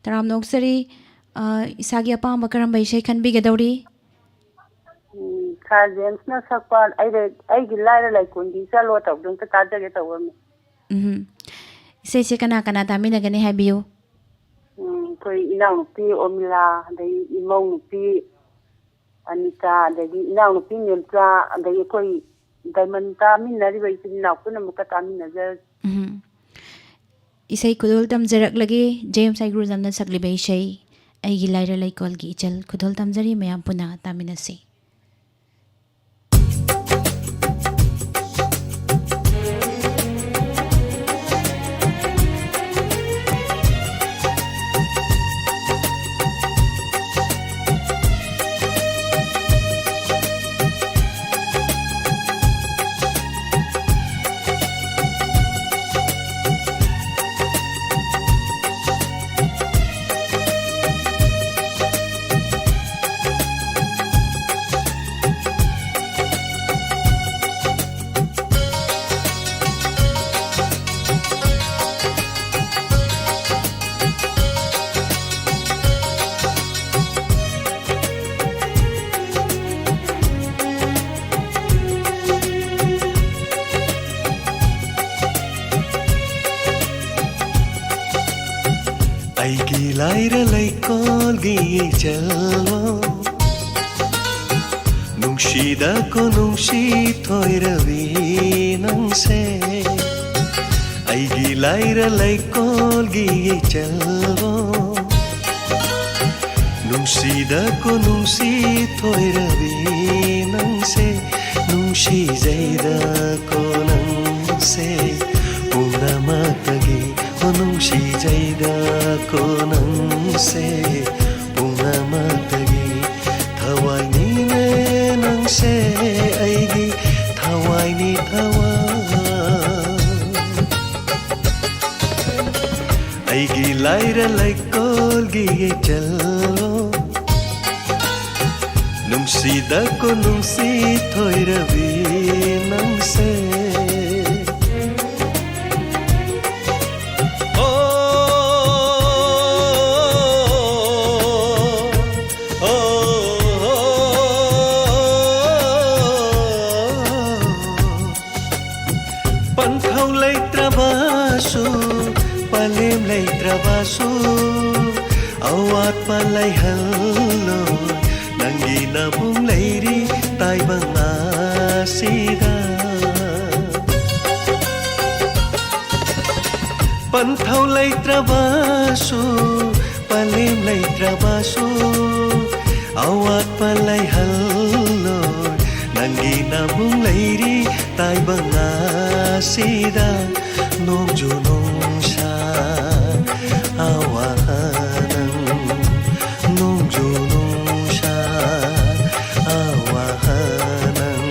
ꯇꯔꯥꯝꯅ ꯑꯣꯛꯆꯔꯤ꯫ ꯑ, ꯏꯁꯥꯒꯤ ꯑꯄꯥꯝꯕ ꯀꯔꯝꯕ ꯏꯁꯩ ꯈꯟꯕꯤꯒꯗꯧꯔꯤ? ꯎꯝ, ꯁꯥꯔ ꯖꯦꯝꯁꯅ ꯁꯛꯄ ꯑꯩ, ꯑꯩꯒꯤ ꯂꯥꯏꯔ ꯂꯩꯀꯣꯜꯒꯤ ꯏꯆꯜꯂꯣ ꯇꯧꯕꯗꯣ ꯑꯝꯇ ꯇꯥꯖꯒꯦ ꯇꯧꯕꯅꯦ꯫ ꯎꯝ꯫ ꯏꯁꯩꯁꯦ ꯀꯅꯥ ꯀꯅꯥ ꯇꯥꯃꯤꯟꯅꯒꯅꯤ ꯍꯥꯏꯕꯤꯌꯨ꯫ ꯎꯝ, ꯑꯩꯈꯣꯏ ꯏꯅꯥꯎꯅꯨꯄꯤ ꯑꯣꯃꯤꯂꯥ, ꯑꯗꯩ ꯏꯃꯧ ꯅꯨꯄꯤ ꯑꯅꯤꯇꯥ, ꯑꯗꯒꯤ ꯏꯅꯥꯎꯅꯨꯄꯤ ꯃꯦꯝꯆꯥ, ꯑꯗꯒꯤ ꯑꯩꯈꯣꯏ ꯗꯥꯏꯃꯟ ꯇꯥꯃꯤꯟꯅꯔꯤꯕ ꯏꯆꯤꯟ ꯏꯅꯥꯎ ꯄꯨꯝꯅꯃꯛꯀ ꯇꯥꯃꯤꯟꯅꯖꯔꯒꯦ꯫ ꯎꯝ꯫ ꯏꯁꯩ ꯈꯨꯗꯣꯜ ꯇꯝꯖꯔꯛꯂꯒꯦ, ꯖꯦꯝꯁ ꯍꯩꯒ꯭ꯔꯨꯖꯝꯅ ꯁꯛꯂꯤꯕ ꯏꯁꯩ ꯑꯩꯒꯤ ꯂꯥꯏꯔ ꯂꯩꯀꯣꯜꯒꯤ ꯏꯆꯜ꯫ ꯈꯨꯗꯣꯜ ꯇꯝꯖꯔꯤ, ꯃꯌꯥꯝ ꯄꯨꯟꯅ ꯇꯥꯃꯤꯟꯅꯁꯤ꯫ ꯑꯩꯒꯤ ꯂꯥꯏꯔ ꯂꯩꯀꯣꯜꯒꯤ ꯏꯆꯜꯋꯣ, ꯅꯨꯡꯁꯤꯗ ꯀꯣꯅꯨꯡꯁꯤ ꯊꯣꯏꯔꯕꯤ ꯅꯪꯁꯦ꯫ ꯑꯩꯒꯤ ꯂꯥꯏꯔ ꯂꯩꯀꯣꯜꯒꯤ ꯏꯆꯜꯋꯣ, ꯅꯨꯡꯁꯤꯗ ꯀꯣꯅꯨꯡꯁꯤ ꯊꯣꯏꯔꯕꯤ ꯅꯪꯁꯦ, ꯅꯨꯡꯁꯤꯖꯩꯗ ꯀꯣꯅꯪꯁꯦ ꯄꯨꯝꯅꯃꯛꯇꯒꯤ꯫ ꯍꯣ ꯅꯨꯡꯁꯤꯖꯩꯗ ꯀꯣꯅꯪꯁꯦ ꯄꯨꯝꯅꯃꯛꯇꯒꯤ꯫ ꯊꯋꯥꯏꯅꯤꯅꯦ ꯅꯪꯁꯦ ꯑꯩꯒꯤ ꯊꯋꯥꯏꯅꯤ ꯊꯋꯥꯏ꯫ ꯑꯩꯒꯤ ꯂꯥꯏꯔ ꯂꯩꯀꯣꯜꯒꯤ ꯏꯆꯜꯂꯣ꯫ ꯅꯨꯡꯁꯤꯗꯀꯣ ꯅꯨꯡꯁꯤ ꯊꯣꯏꯔꯕꯤ ꯅꯪꯁꯦ꯫ ꯑꯣ, ꯑꯣ, ꯑꯣ꯫ ꯄꯟꯊꯧ ꯂꯩꯇ꯭ꯔꯕꯁꯨ, ꯄꯂꯦꯝ ꯂꯩꯇ꯭ꯔꯕꯁꯨ, ꯑꯋꯥꯠꯄ ꯂꯩꯍꯜꯂꯣꯏ ꯅꯪꯒꯤ ꯅꯕꯨꯡ ꯂꯩꯔꯤ ꯇꯥꯏꯕꯪ ꯑꯁꯤꯗ꯫ ꯄꯟꯊꯧ ꯂꯩꯇ꯭ꯔꯕꯁꯨ, ꯄꯂꯦꯝ ꯂꯩꯇ꯭ꯔꯕꯁꯨ, ꯑꯋꯥꯠꯄ ꯂꯩꯍꯜꯂꯣꯏ ꯅꯪꯒꯤ ꯅꯕꯨꯡ ꯂꯩꯔꯤ ꯇꯥꯏꯕꯪ ꯑꯁꯤꯗ꯫ ꯅꯣꯡꯖꯨ ꯅꯨꯡꯁꯥ ꯑꯋꯥꯍꯅꯪ, ꯅꯣꯡꯖꯨ ꯅꯨꯡꯁꯥ ꯑꯋꯥꯍꯅꯪ꯫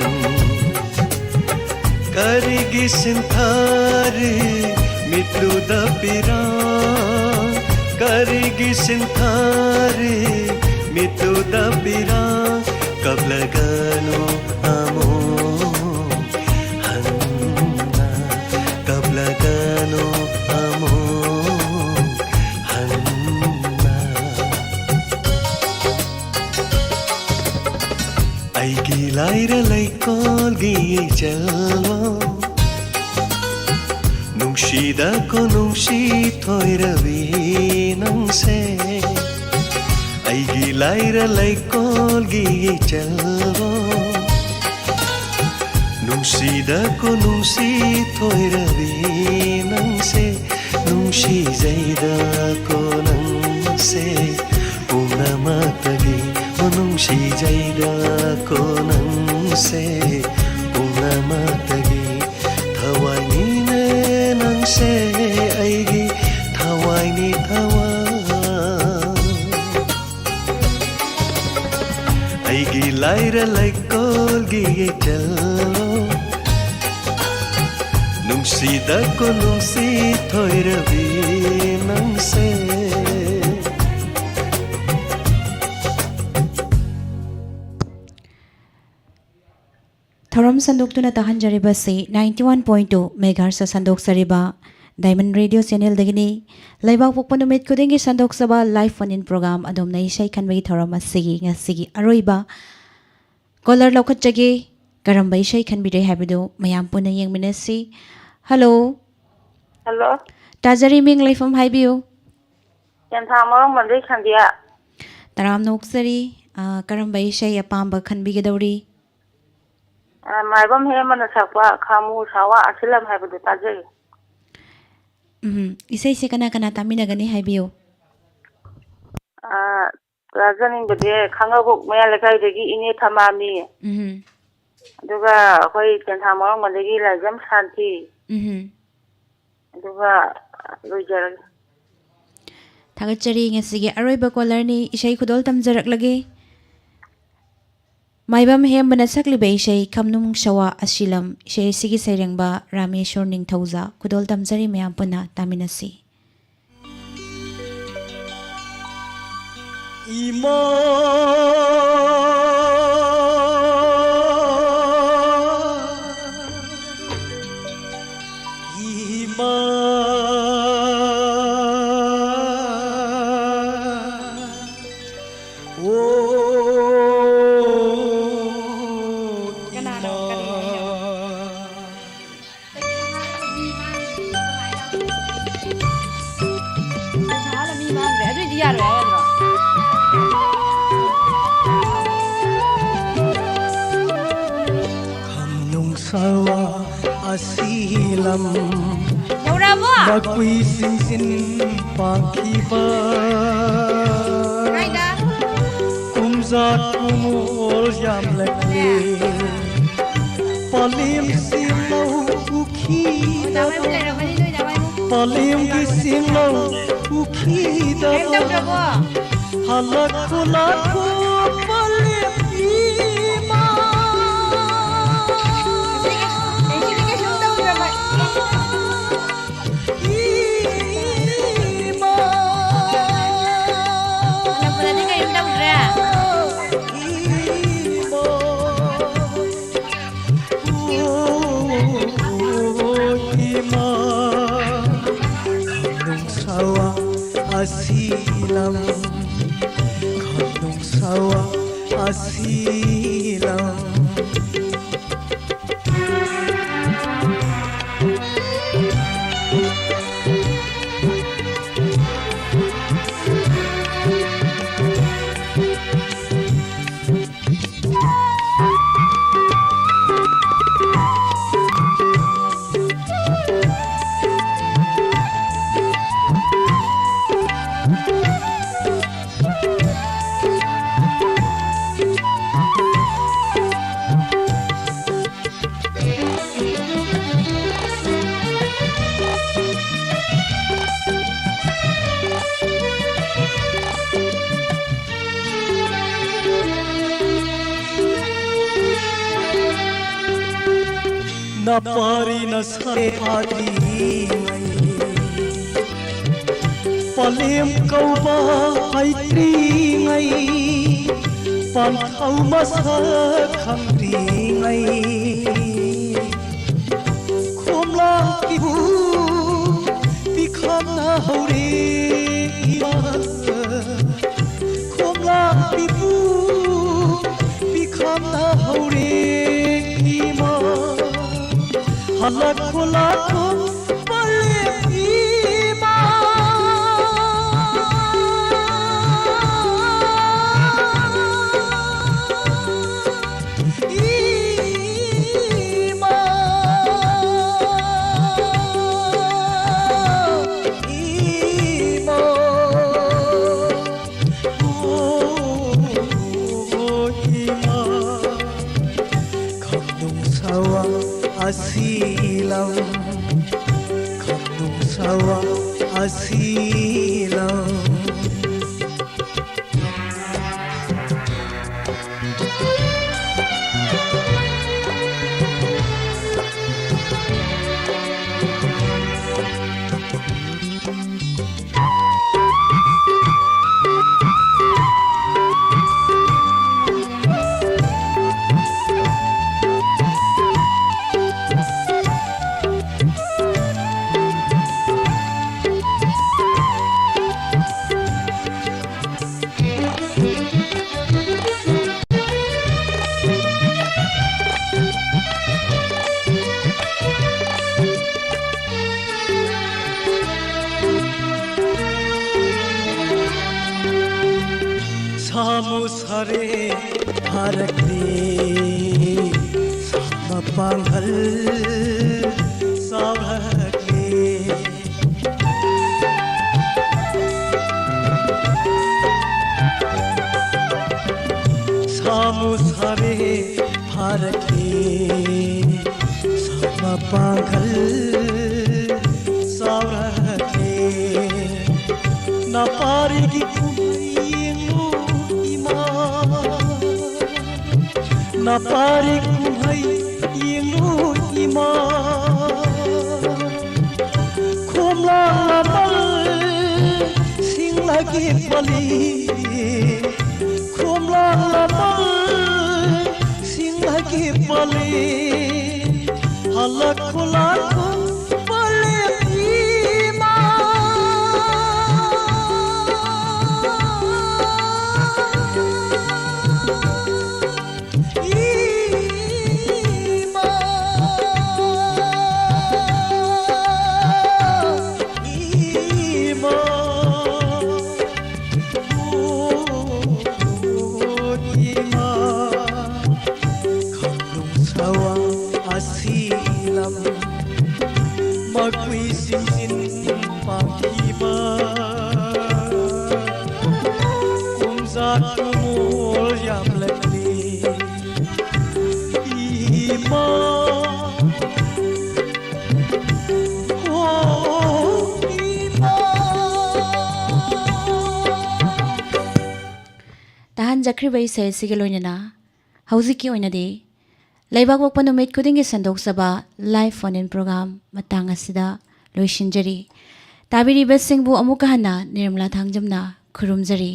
ꯀꯔꯤꯒꯤ ꯁꯤꯟꯊꯥꯔꯤ ꯃꯤꯠꯂꯨꯗ ꯄꯤꯔꯥ? ꯀꯔꯤꯒꯤ ꯁꯤꯟꯊꯥꯔꯤ ꯃꯤꯠꯂꯨꯗ ꯄꯤꯔꯥ? ꯀꯞꯂꯒꯅꯨ ꯑꯃꯨꯛ ꯍꯟꯅ, ꯀꯞꯂꯒꯅꯨ ꯑꯃꯨꯛ ꯍꯟꯅ꯫ ꯑꯩꯒꯤ ꯂꯥꯏꯔ ꯂꯩꯀꯣꯜꯒꯤ ꯏꯆꯜꯂꯣ, ꯅꯨꯡꯁꯤꯗꯀꯣ ꯅꯨꯡꯁꯤ ꯊꯣꯏꯔꯕꯤ ꯅꯪꯁꯦ꯫ ꯑꯩꯒꯤ ꯂꯥꯏꯔ ꯂꯩꯀꯣꯜꯒꯤ ꯏꯆꯜꯂꯣ, ꯅꯨꯡꯁꯤꯗꯀꯣ ꯅꯨꯡꯁꯤ ꯊꯣꯏꯔꯕꯤ ꯅꯪꯁꯦ꯫ ꯅꯨꯡꯁꯤꯖꯩꯗꯀꯣ ꯅꯪꯁꯦ ꯄꯨꯝꯅꯃꯛꯇꯒꯤ꯫ ꯑꯣ, ꯅꯨꯡꯁꯤꯖꯩꯗꯀꯣ ꯅꯪꯁꯦ ꯄꯨꯝꯅꯃꯛꯇꯒꯤ꯫ ꯊꯋꯥꯏꯅꯤꯅꯦ ꯅꯪꯁꯦ ꯑꯩꯒꯤ, ꯊꯋꯥꯏꯅꯤ ꯊꯋꯥꯏ꯫ ꯑꯩꯒꯤ ꯂꯥꯏꯔ ꯂꯩꯀꯣꯜꯒꯤ ꯏꯆꯜꯂꯣ, ꯅꯨꯡꯁꯤꯗꯀꯣ ꯅꯨꯡꯁꯤ ꯊꯣꯏꯔꯕꯤ ꯅꯪꯁꯦ꯫ ꯁꯟꯗꯣꯛꯇꯨꯅ ꯇꯥꯍꯟꯖꯔꯤꯕꯁꯤ ninety one point two megahertz ꯁꯟꯗꯣꯛꯆꯔꯤꯕ Diamond Radio Channel ꯗꯒꯤꯅꯤ꯫ ꯂꯩꯕꯥꯛ ꯄꯣꯛꯄ ꯅꯨꯃꯤꯠ ꯈꯨꯗꯤꯡꯒꯤ ꯁꯟꯗꯣꯛꯆꯕ live phone in program ꯑꯗꯣꯝꯅ ꯏꯁꯩ ꯈꯟꯕꯒꯤ ꯊꯧꯔꯝ ꯑꯁꯤꯒꯤ ꯉꯁꯤꯒꯤ ꯑꯔꯣꯏꯕ caller ꯂꯧꯈꯠꯆꯒꯦ꯫ ꯀꯔꯝꯕ ꯏꯁꯩ ꯈꯟꯕꯤꯔꯦ ꯍꯥꯏꯕꯗꯨ ꯃꯌꯥꯝ ꯄꯨꯟꯅ ꯌꯦꯡꯃꯤꯟꯅꯁꯤ꯫ Hello꯫ Hello꯫ ꯇꯥꯖꯔꯤ, ꯃꯤꯡ ꯂꯩꯐꯝ ꯍꯥꯏꯕꯤꯌꯨ꯫ ꯇꯦꯟꯊꯥ ꯃꯔꯣꯡꯕꯝꯗꯒꯤ ꯁꯟꯙ꯭ꯌꯥ꯫ ꯇꯔꯥꯝꯅ ꯑꯣꯛꯆꯔꯤ꯫ ꯑ, ꯀꯔꯝꯕ ꯏꯁꯩ ꯑꯄꯥꯝꯕ ꯈꯟꯕꯤꯒꯗꯧꯔꯤ? ꯑ, ꯃꯥꯏꯕꯝ ꯍꯦꯝꯕꯅ ꯁꯛꯄ ꯈꯥꯃꯨ ꯁꯥꯋꯥ ꯑꯁꯤꯂꯝ ꯍꯥꯏꯕꯗꯨ ꯇꯥꯖꯩ꯫ ꯎꯝ, ꯏꯁꯩꯁꯦ ꯀꯅꯥ ꯀꯅꯥ ꯇꯥꯃꯤꯟꯅꯒꯅꯤ ꯍꯥꯏꯕꯤꯌꯨ? ꯑ, ꯇꯥꯖꯅꯤꯡꯕꯗꯤ ꯈꯥꯡꯉꯕꯣꯛ ꯃꯌꯥꯏ ꯂꯩꯀꯥꯏꯗꯒꯤ ꯏꯅꯦ ꯊꯃꯥꯃꯤ꯫ ꯎꯝ꯫ ꯑꯗꯨꯒ ꯑꯩꯈꯣꯏ ꯇꯦꯟꯊꯥ ꯃꯔꯣꯡꯕꯝꯗꯒꯤ ꯂꯥꯏꯖꯝ ꯁꯥꯟꯇꯤ꯫ ꯎꯝ꯫ ꯑꯗꯨꯒ ꯂꯣꯏꯖꯔꯒꯦ꯫ ꯊꯥꯒꯠꯆꯔꯤ꯫ ꯉꯁꯤꯒꯤ ꯑꯔꯣꯏꯕ caller ꯅꯤ꯫ ꯏꯁꯩ ꯈꯨꯗꯣꯜ ꯇꯝꯖꯔꯛꯂꯒꯦ꯫ ꯃꯥꯏꯕꯝ ꯍꯦꯝꯕꯅ ꯁꯛꯂꯤꯕ ꯏꯁꯩ ꯈꯝꯅꯨꯡ ꯁꯋꯥ ꯑꯁꯤꯂꯝ꯫ ꯏꯁꯩ ꯑꯁꯤꯒꯤ ꯁꯩꯔꯦꯡꯕ ꯔꯥꯃꯦꯁꯣꯔ ꯅꯤꯡꯊꯧꯖ꯫ ꯈꯨꯗꯣꯜ ꯇꯝꯖꯔꯤ, ꯃꯌꯥꯝ ꯄꯨꯟꯅ ꯇꯥꯃꯤꯟꯅꯁꯤ꯫ ꯏꯃꯥ, ꯏꯃꯥ, ꯑꯣ, ꯀꯅꯥꯅꯣ? ꯏꯃꯥ꯫ ꯀꯔꯤ ꯍꯥꯏꯅꯣ? ꯀꯃꯥꯏꯅ ꯇꯧꯅꯤ? ꯄꯩꯁꯥ ꯍꯥꯠꯂ ꯃꯤ ꯃꯥꯡꯈ꯭ꯔꯦ꯫ ꯑꯗꯨꯏꯗꯤ ꯌꯥꯔꯣꯏ ꯍꯥꯏ ꯅꯠꯇ꯭ꯔꯣ? ꯈꯝꯅꯨꯡ ꯁꯋꯥ ꯑꯁꯤꯂꯝ ꯌꯧꯔꯛꯑꯕꯣ? ꯃꯈꯨꯏ ꯁꯤꯡꯁꯤꯟ ꯄꯥꯡꯈꯤꯕ ꯀꯥꯏꯗ? ꯀꯨꯝꯖꯥ ꯀꯨꯝꯑꯣꯜ ꯌꯥꯝꯂꯛꯂꯦ꯫ ꯄꯂꯦꯝꯁꯤ ꯂꯧ ꯎꯈꯤꯗꯕ, ꯄꯂꯦꯝꯒꯤ ꯁꯤꯡꯂꯧ ꯎꯈꯤꯗꯕ, ꯍꯜꯂꯛꯈꯣ ꯂꯥꯛꯈꯣ ꯄꯂꯦꯝ ꯏꯃꯥ꯫ ꯏꯃꯥ꯫ ꯍꯜꯂꯛꯄꯗꯗꯤ ꯀꯔꯤꯝ ꯇꯧꯗ꯭ꯔꯦ? ꯏꯃꯥ꯫ ꯁꯋꯥ ꯑꯁꯤꯂꯝ, ꯈꯝꯅꯨꯡ ꯁꯋꯥ ꯑꯁꯤꯂꯝ꯫ ꯅꯄꯥꯔꯤ ꯅꯁꯥꯔꯤ ꯄꯂꯦꯝ ꯀꯧꯕ ꯍꯩꯇ꯭ꯔꯤꯉꯩ, ꯄꯥꯟꯊꯧ ꯃꯁꯛ ꯈꯪꯗ꯭ꯔꯤꯉꯩ, ꯈꯣꯝꯂꯥꯡ ꯏꯕꯨ ꯄꯤꯈꯝꯅ ꯍꯧꯔꯦ ꯏꯃꯥ꯫ ꯈꯣꯝꯂꯥꯡ ꯏꯕꯨ ꯄꯤꯈꯝꯅ ꯍꯧꯔꯦ ꯏꯃꯥ꯫ ꯍꯜꯂꯛꯈꯣ ꯂꯥꯛꯈꯣ ꯄꯂꯦꯝ ꯏꯃꯥ꯫ ꯏꯃꯥ, ꯏꯃꯥ꯫ ꯏꯃꯥ, ꯈꯝꯅꯨꯡ ꯁꯋꯥ ꯑꯁꯤꯂꯝ, ꯈꯝꯅꯨꯡ ꯁꯋꯥ ꯑꯁꯤꯂꯝ꯫ ꯁꯥꯃꯨ ꯁꯥꯔꯦ ꯐꯥꯔꯛꯂꯦ, ꯁꯥ ꯃꯄꯥꯡꯒꯜ ꯆꯥꯎꯔꯛꯂꯦ꯫ ꯁꯥꯃꯨ ꯁꯥꯔꯦ ꯐꯥꯔꯛꯂꯦ, ꯁꯥ ꯃꯄꯥꯡꯒꯜ ꯆꯥꯎꯔꯛꯂꯦ꯫ ꯅꯥꯄꯥꯔꯤꯒꯤ ꯀꯨꯝꯍꯩ ꯌꯦꯡꯂꯨ ꯏꯃꯥ, ꯅꯥꯄꯥꯔꯤ ꯀꯨꯝꯍꯩ ꯌꯦꯡꯂꯨ ꯏꯃꯥ꯫ ꯈꯣꯝꯂꯥꯡ ꯂꯃꯜ ꯁꯤꯡꯂꯒꯤ ꯄꯜꯂꯤ, ꯈꯣꯝꯂꯥꯡ ꯂꯃꯜ ꯁꯤꯡꯂꯒꯤ ꯄꯜꯂꯤ꯫ ꯍꯜꯂꯛꯈꯣ ꯂꯥꯛꯈꯣ ꯄꯜꯂꯤ ꯏꯃꯥ꯫ ꯏꯃꯥ, ꯏꯃꯥ, ꯏꯃꯥ, ꯈꯥꯡꯂꯨꯡ ꯁꯋꯥꯡ ꯑꯁꯤ ꯂꯝ ꯃꯈꯨꯏ ꯁꯤꯡꯖꯤꯟ ꯄꯥꯝꯈꯤꯕ ꯀꯨꯝꯖꯥ ꯀꯨꯃꯣꯜ ꯌꯥꯝꯂꯛꯂꯤ꯫ ꯏꯃꯥ, ꯑꯣ ꯏꯃꯥ꯫ ꯇꯥꯍꯟꯖꯈ꯭ꯔꯤꯕ ꯏꯁꯩ ꯑꯁꯤꯒ ꯂꯣꯏꯅꯅ ꯍꯧꯖꯤꯛꯀꯤ ꯑꯣꯏꯅꯗꯤ ꯂꯩꯕꯥꯛꯄꯣꯛꯄ ꯅꯨꯃꯤꯠ ꯈꯨꯗꯤꯡꯒꯤ ꯁꯟꯗꯣꯛꯆꯕ live phone in program ꯃꯇꯥꯡ ꯑꯁꯤꯗ ꯂꯣꯏꯁꯤꯟꯖꯔꯤ꯫ ꯇꯥꯕꯤꯔꯤꯕꯁꯤꯡꯕꯨ ꯑꯃꯨꯛꯀ ꯍꯟꯅ ꯅꯤꯔꯃꯂꯥ ꯊꯥꯡꯖꯝꯅ ꯈꯨꯔꯨꯝꯖꯔꯤ꯫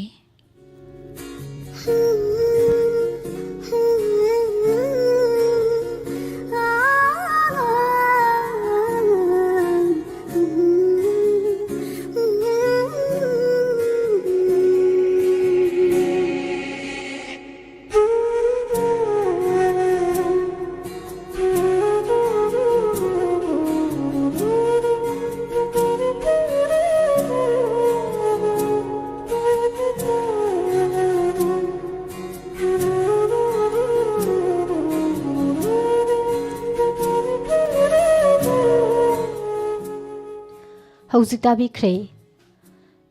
ꯍꯧꯖꯤꯛ ꯇꯥꯕꯤꯈ꯭ꯔꯦ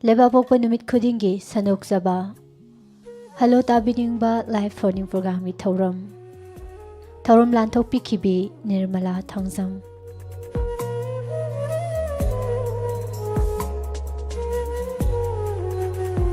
ꯂꯩꯕꯥꯛꯄꯣꯛꯄ ꯅꯨꯃꯤꯠ ꯈꯨꯗꯤꯡꯒꯤ ꯁꯟꯗꯣꯛꯆꯕ ꯍꯜꯂꯣ ꯇꯥꯕꯤꯅꯤꯡꯕ ꯂꯥꯏꯚ ꯐꯣꯟ ꯏꯟ ꯄ꯭ꯔꯣꯒ꯭ꯔꯥꯝꯒꯤ ꯊꯧꯔꯝ꯫ ꯊꯧꯔꯝ ꯂꯥꯟꯊꯣꯛꯄꯤꯈꯤꯕꯤ ꯅꯤꯔꯃꯂꯥ ꯊꯥꯡꯖꯝ꯫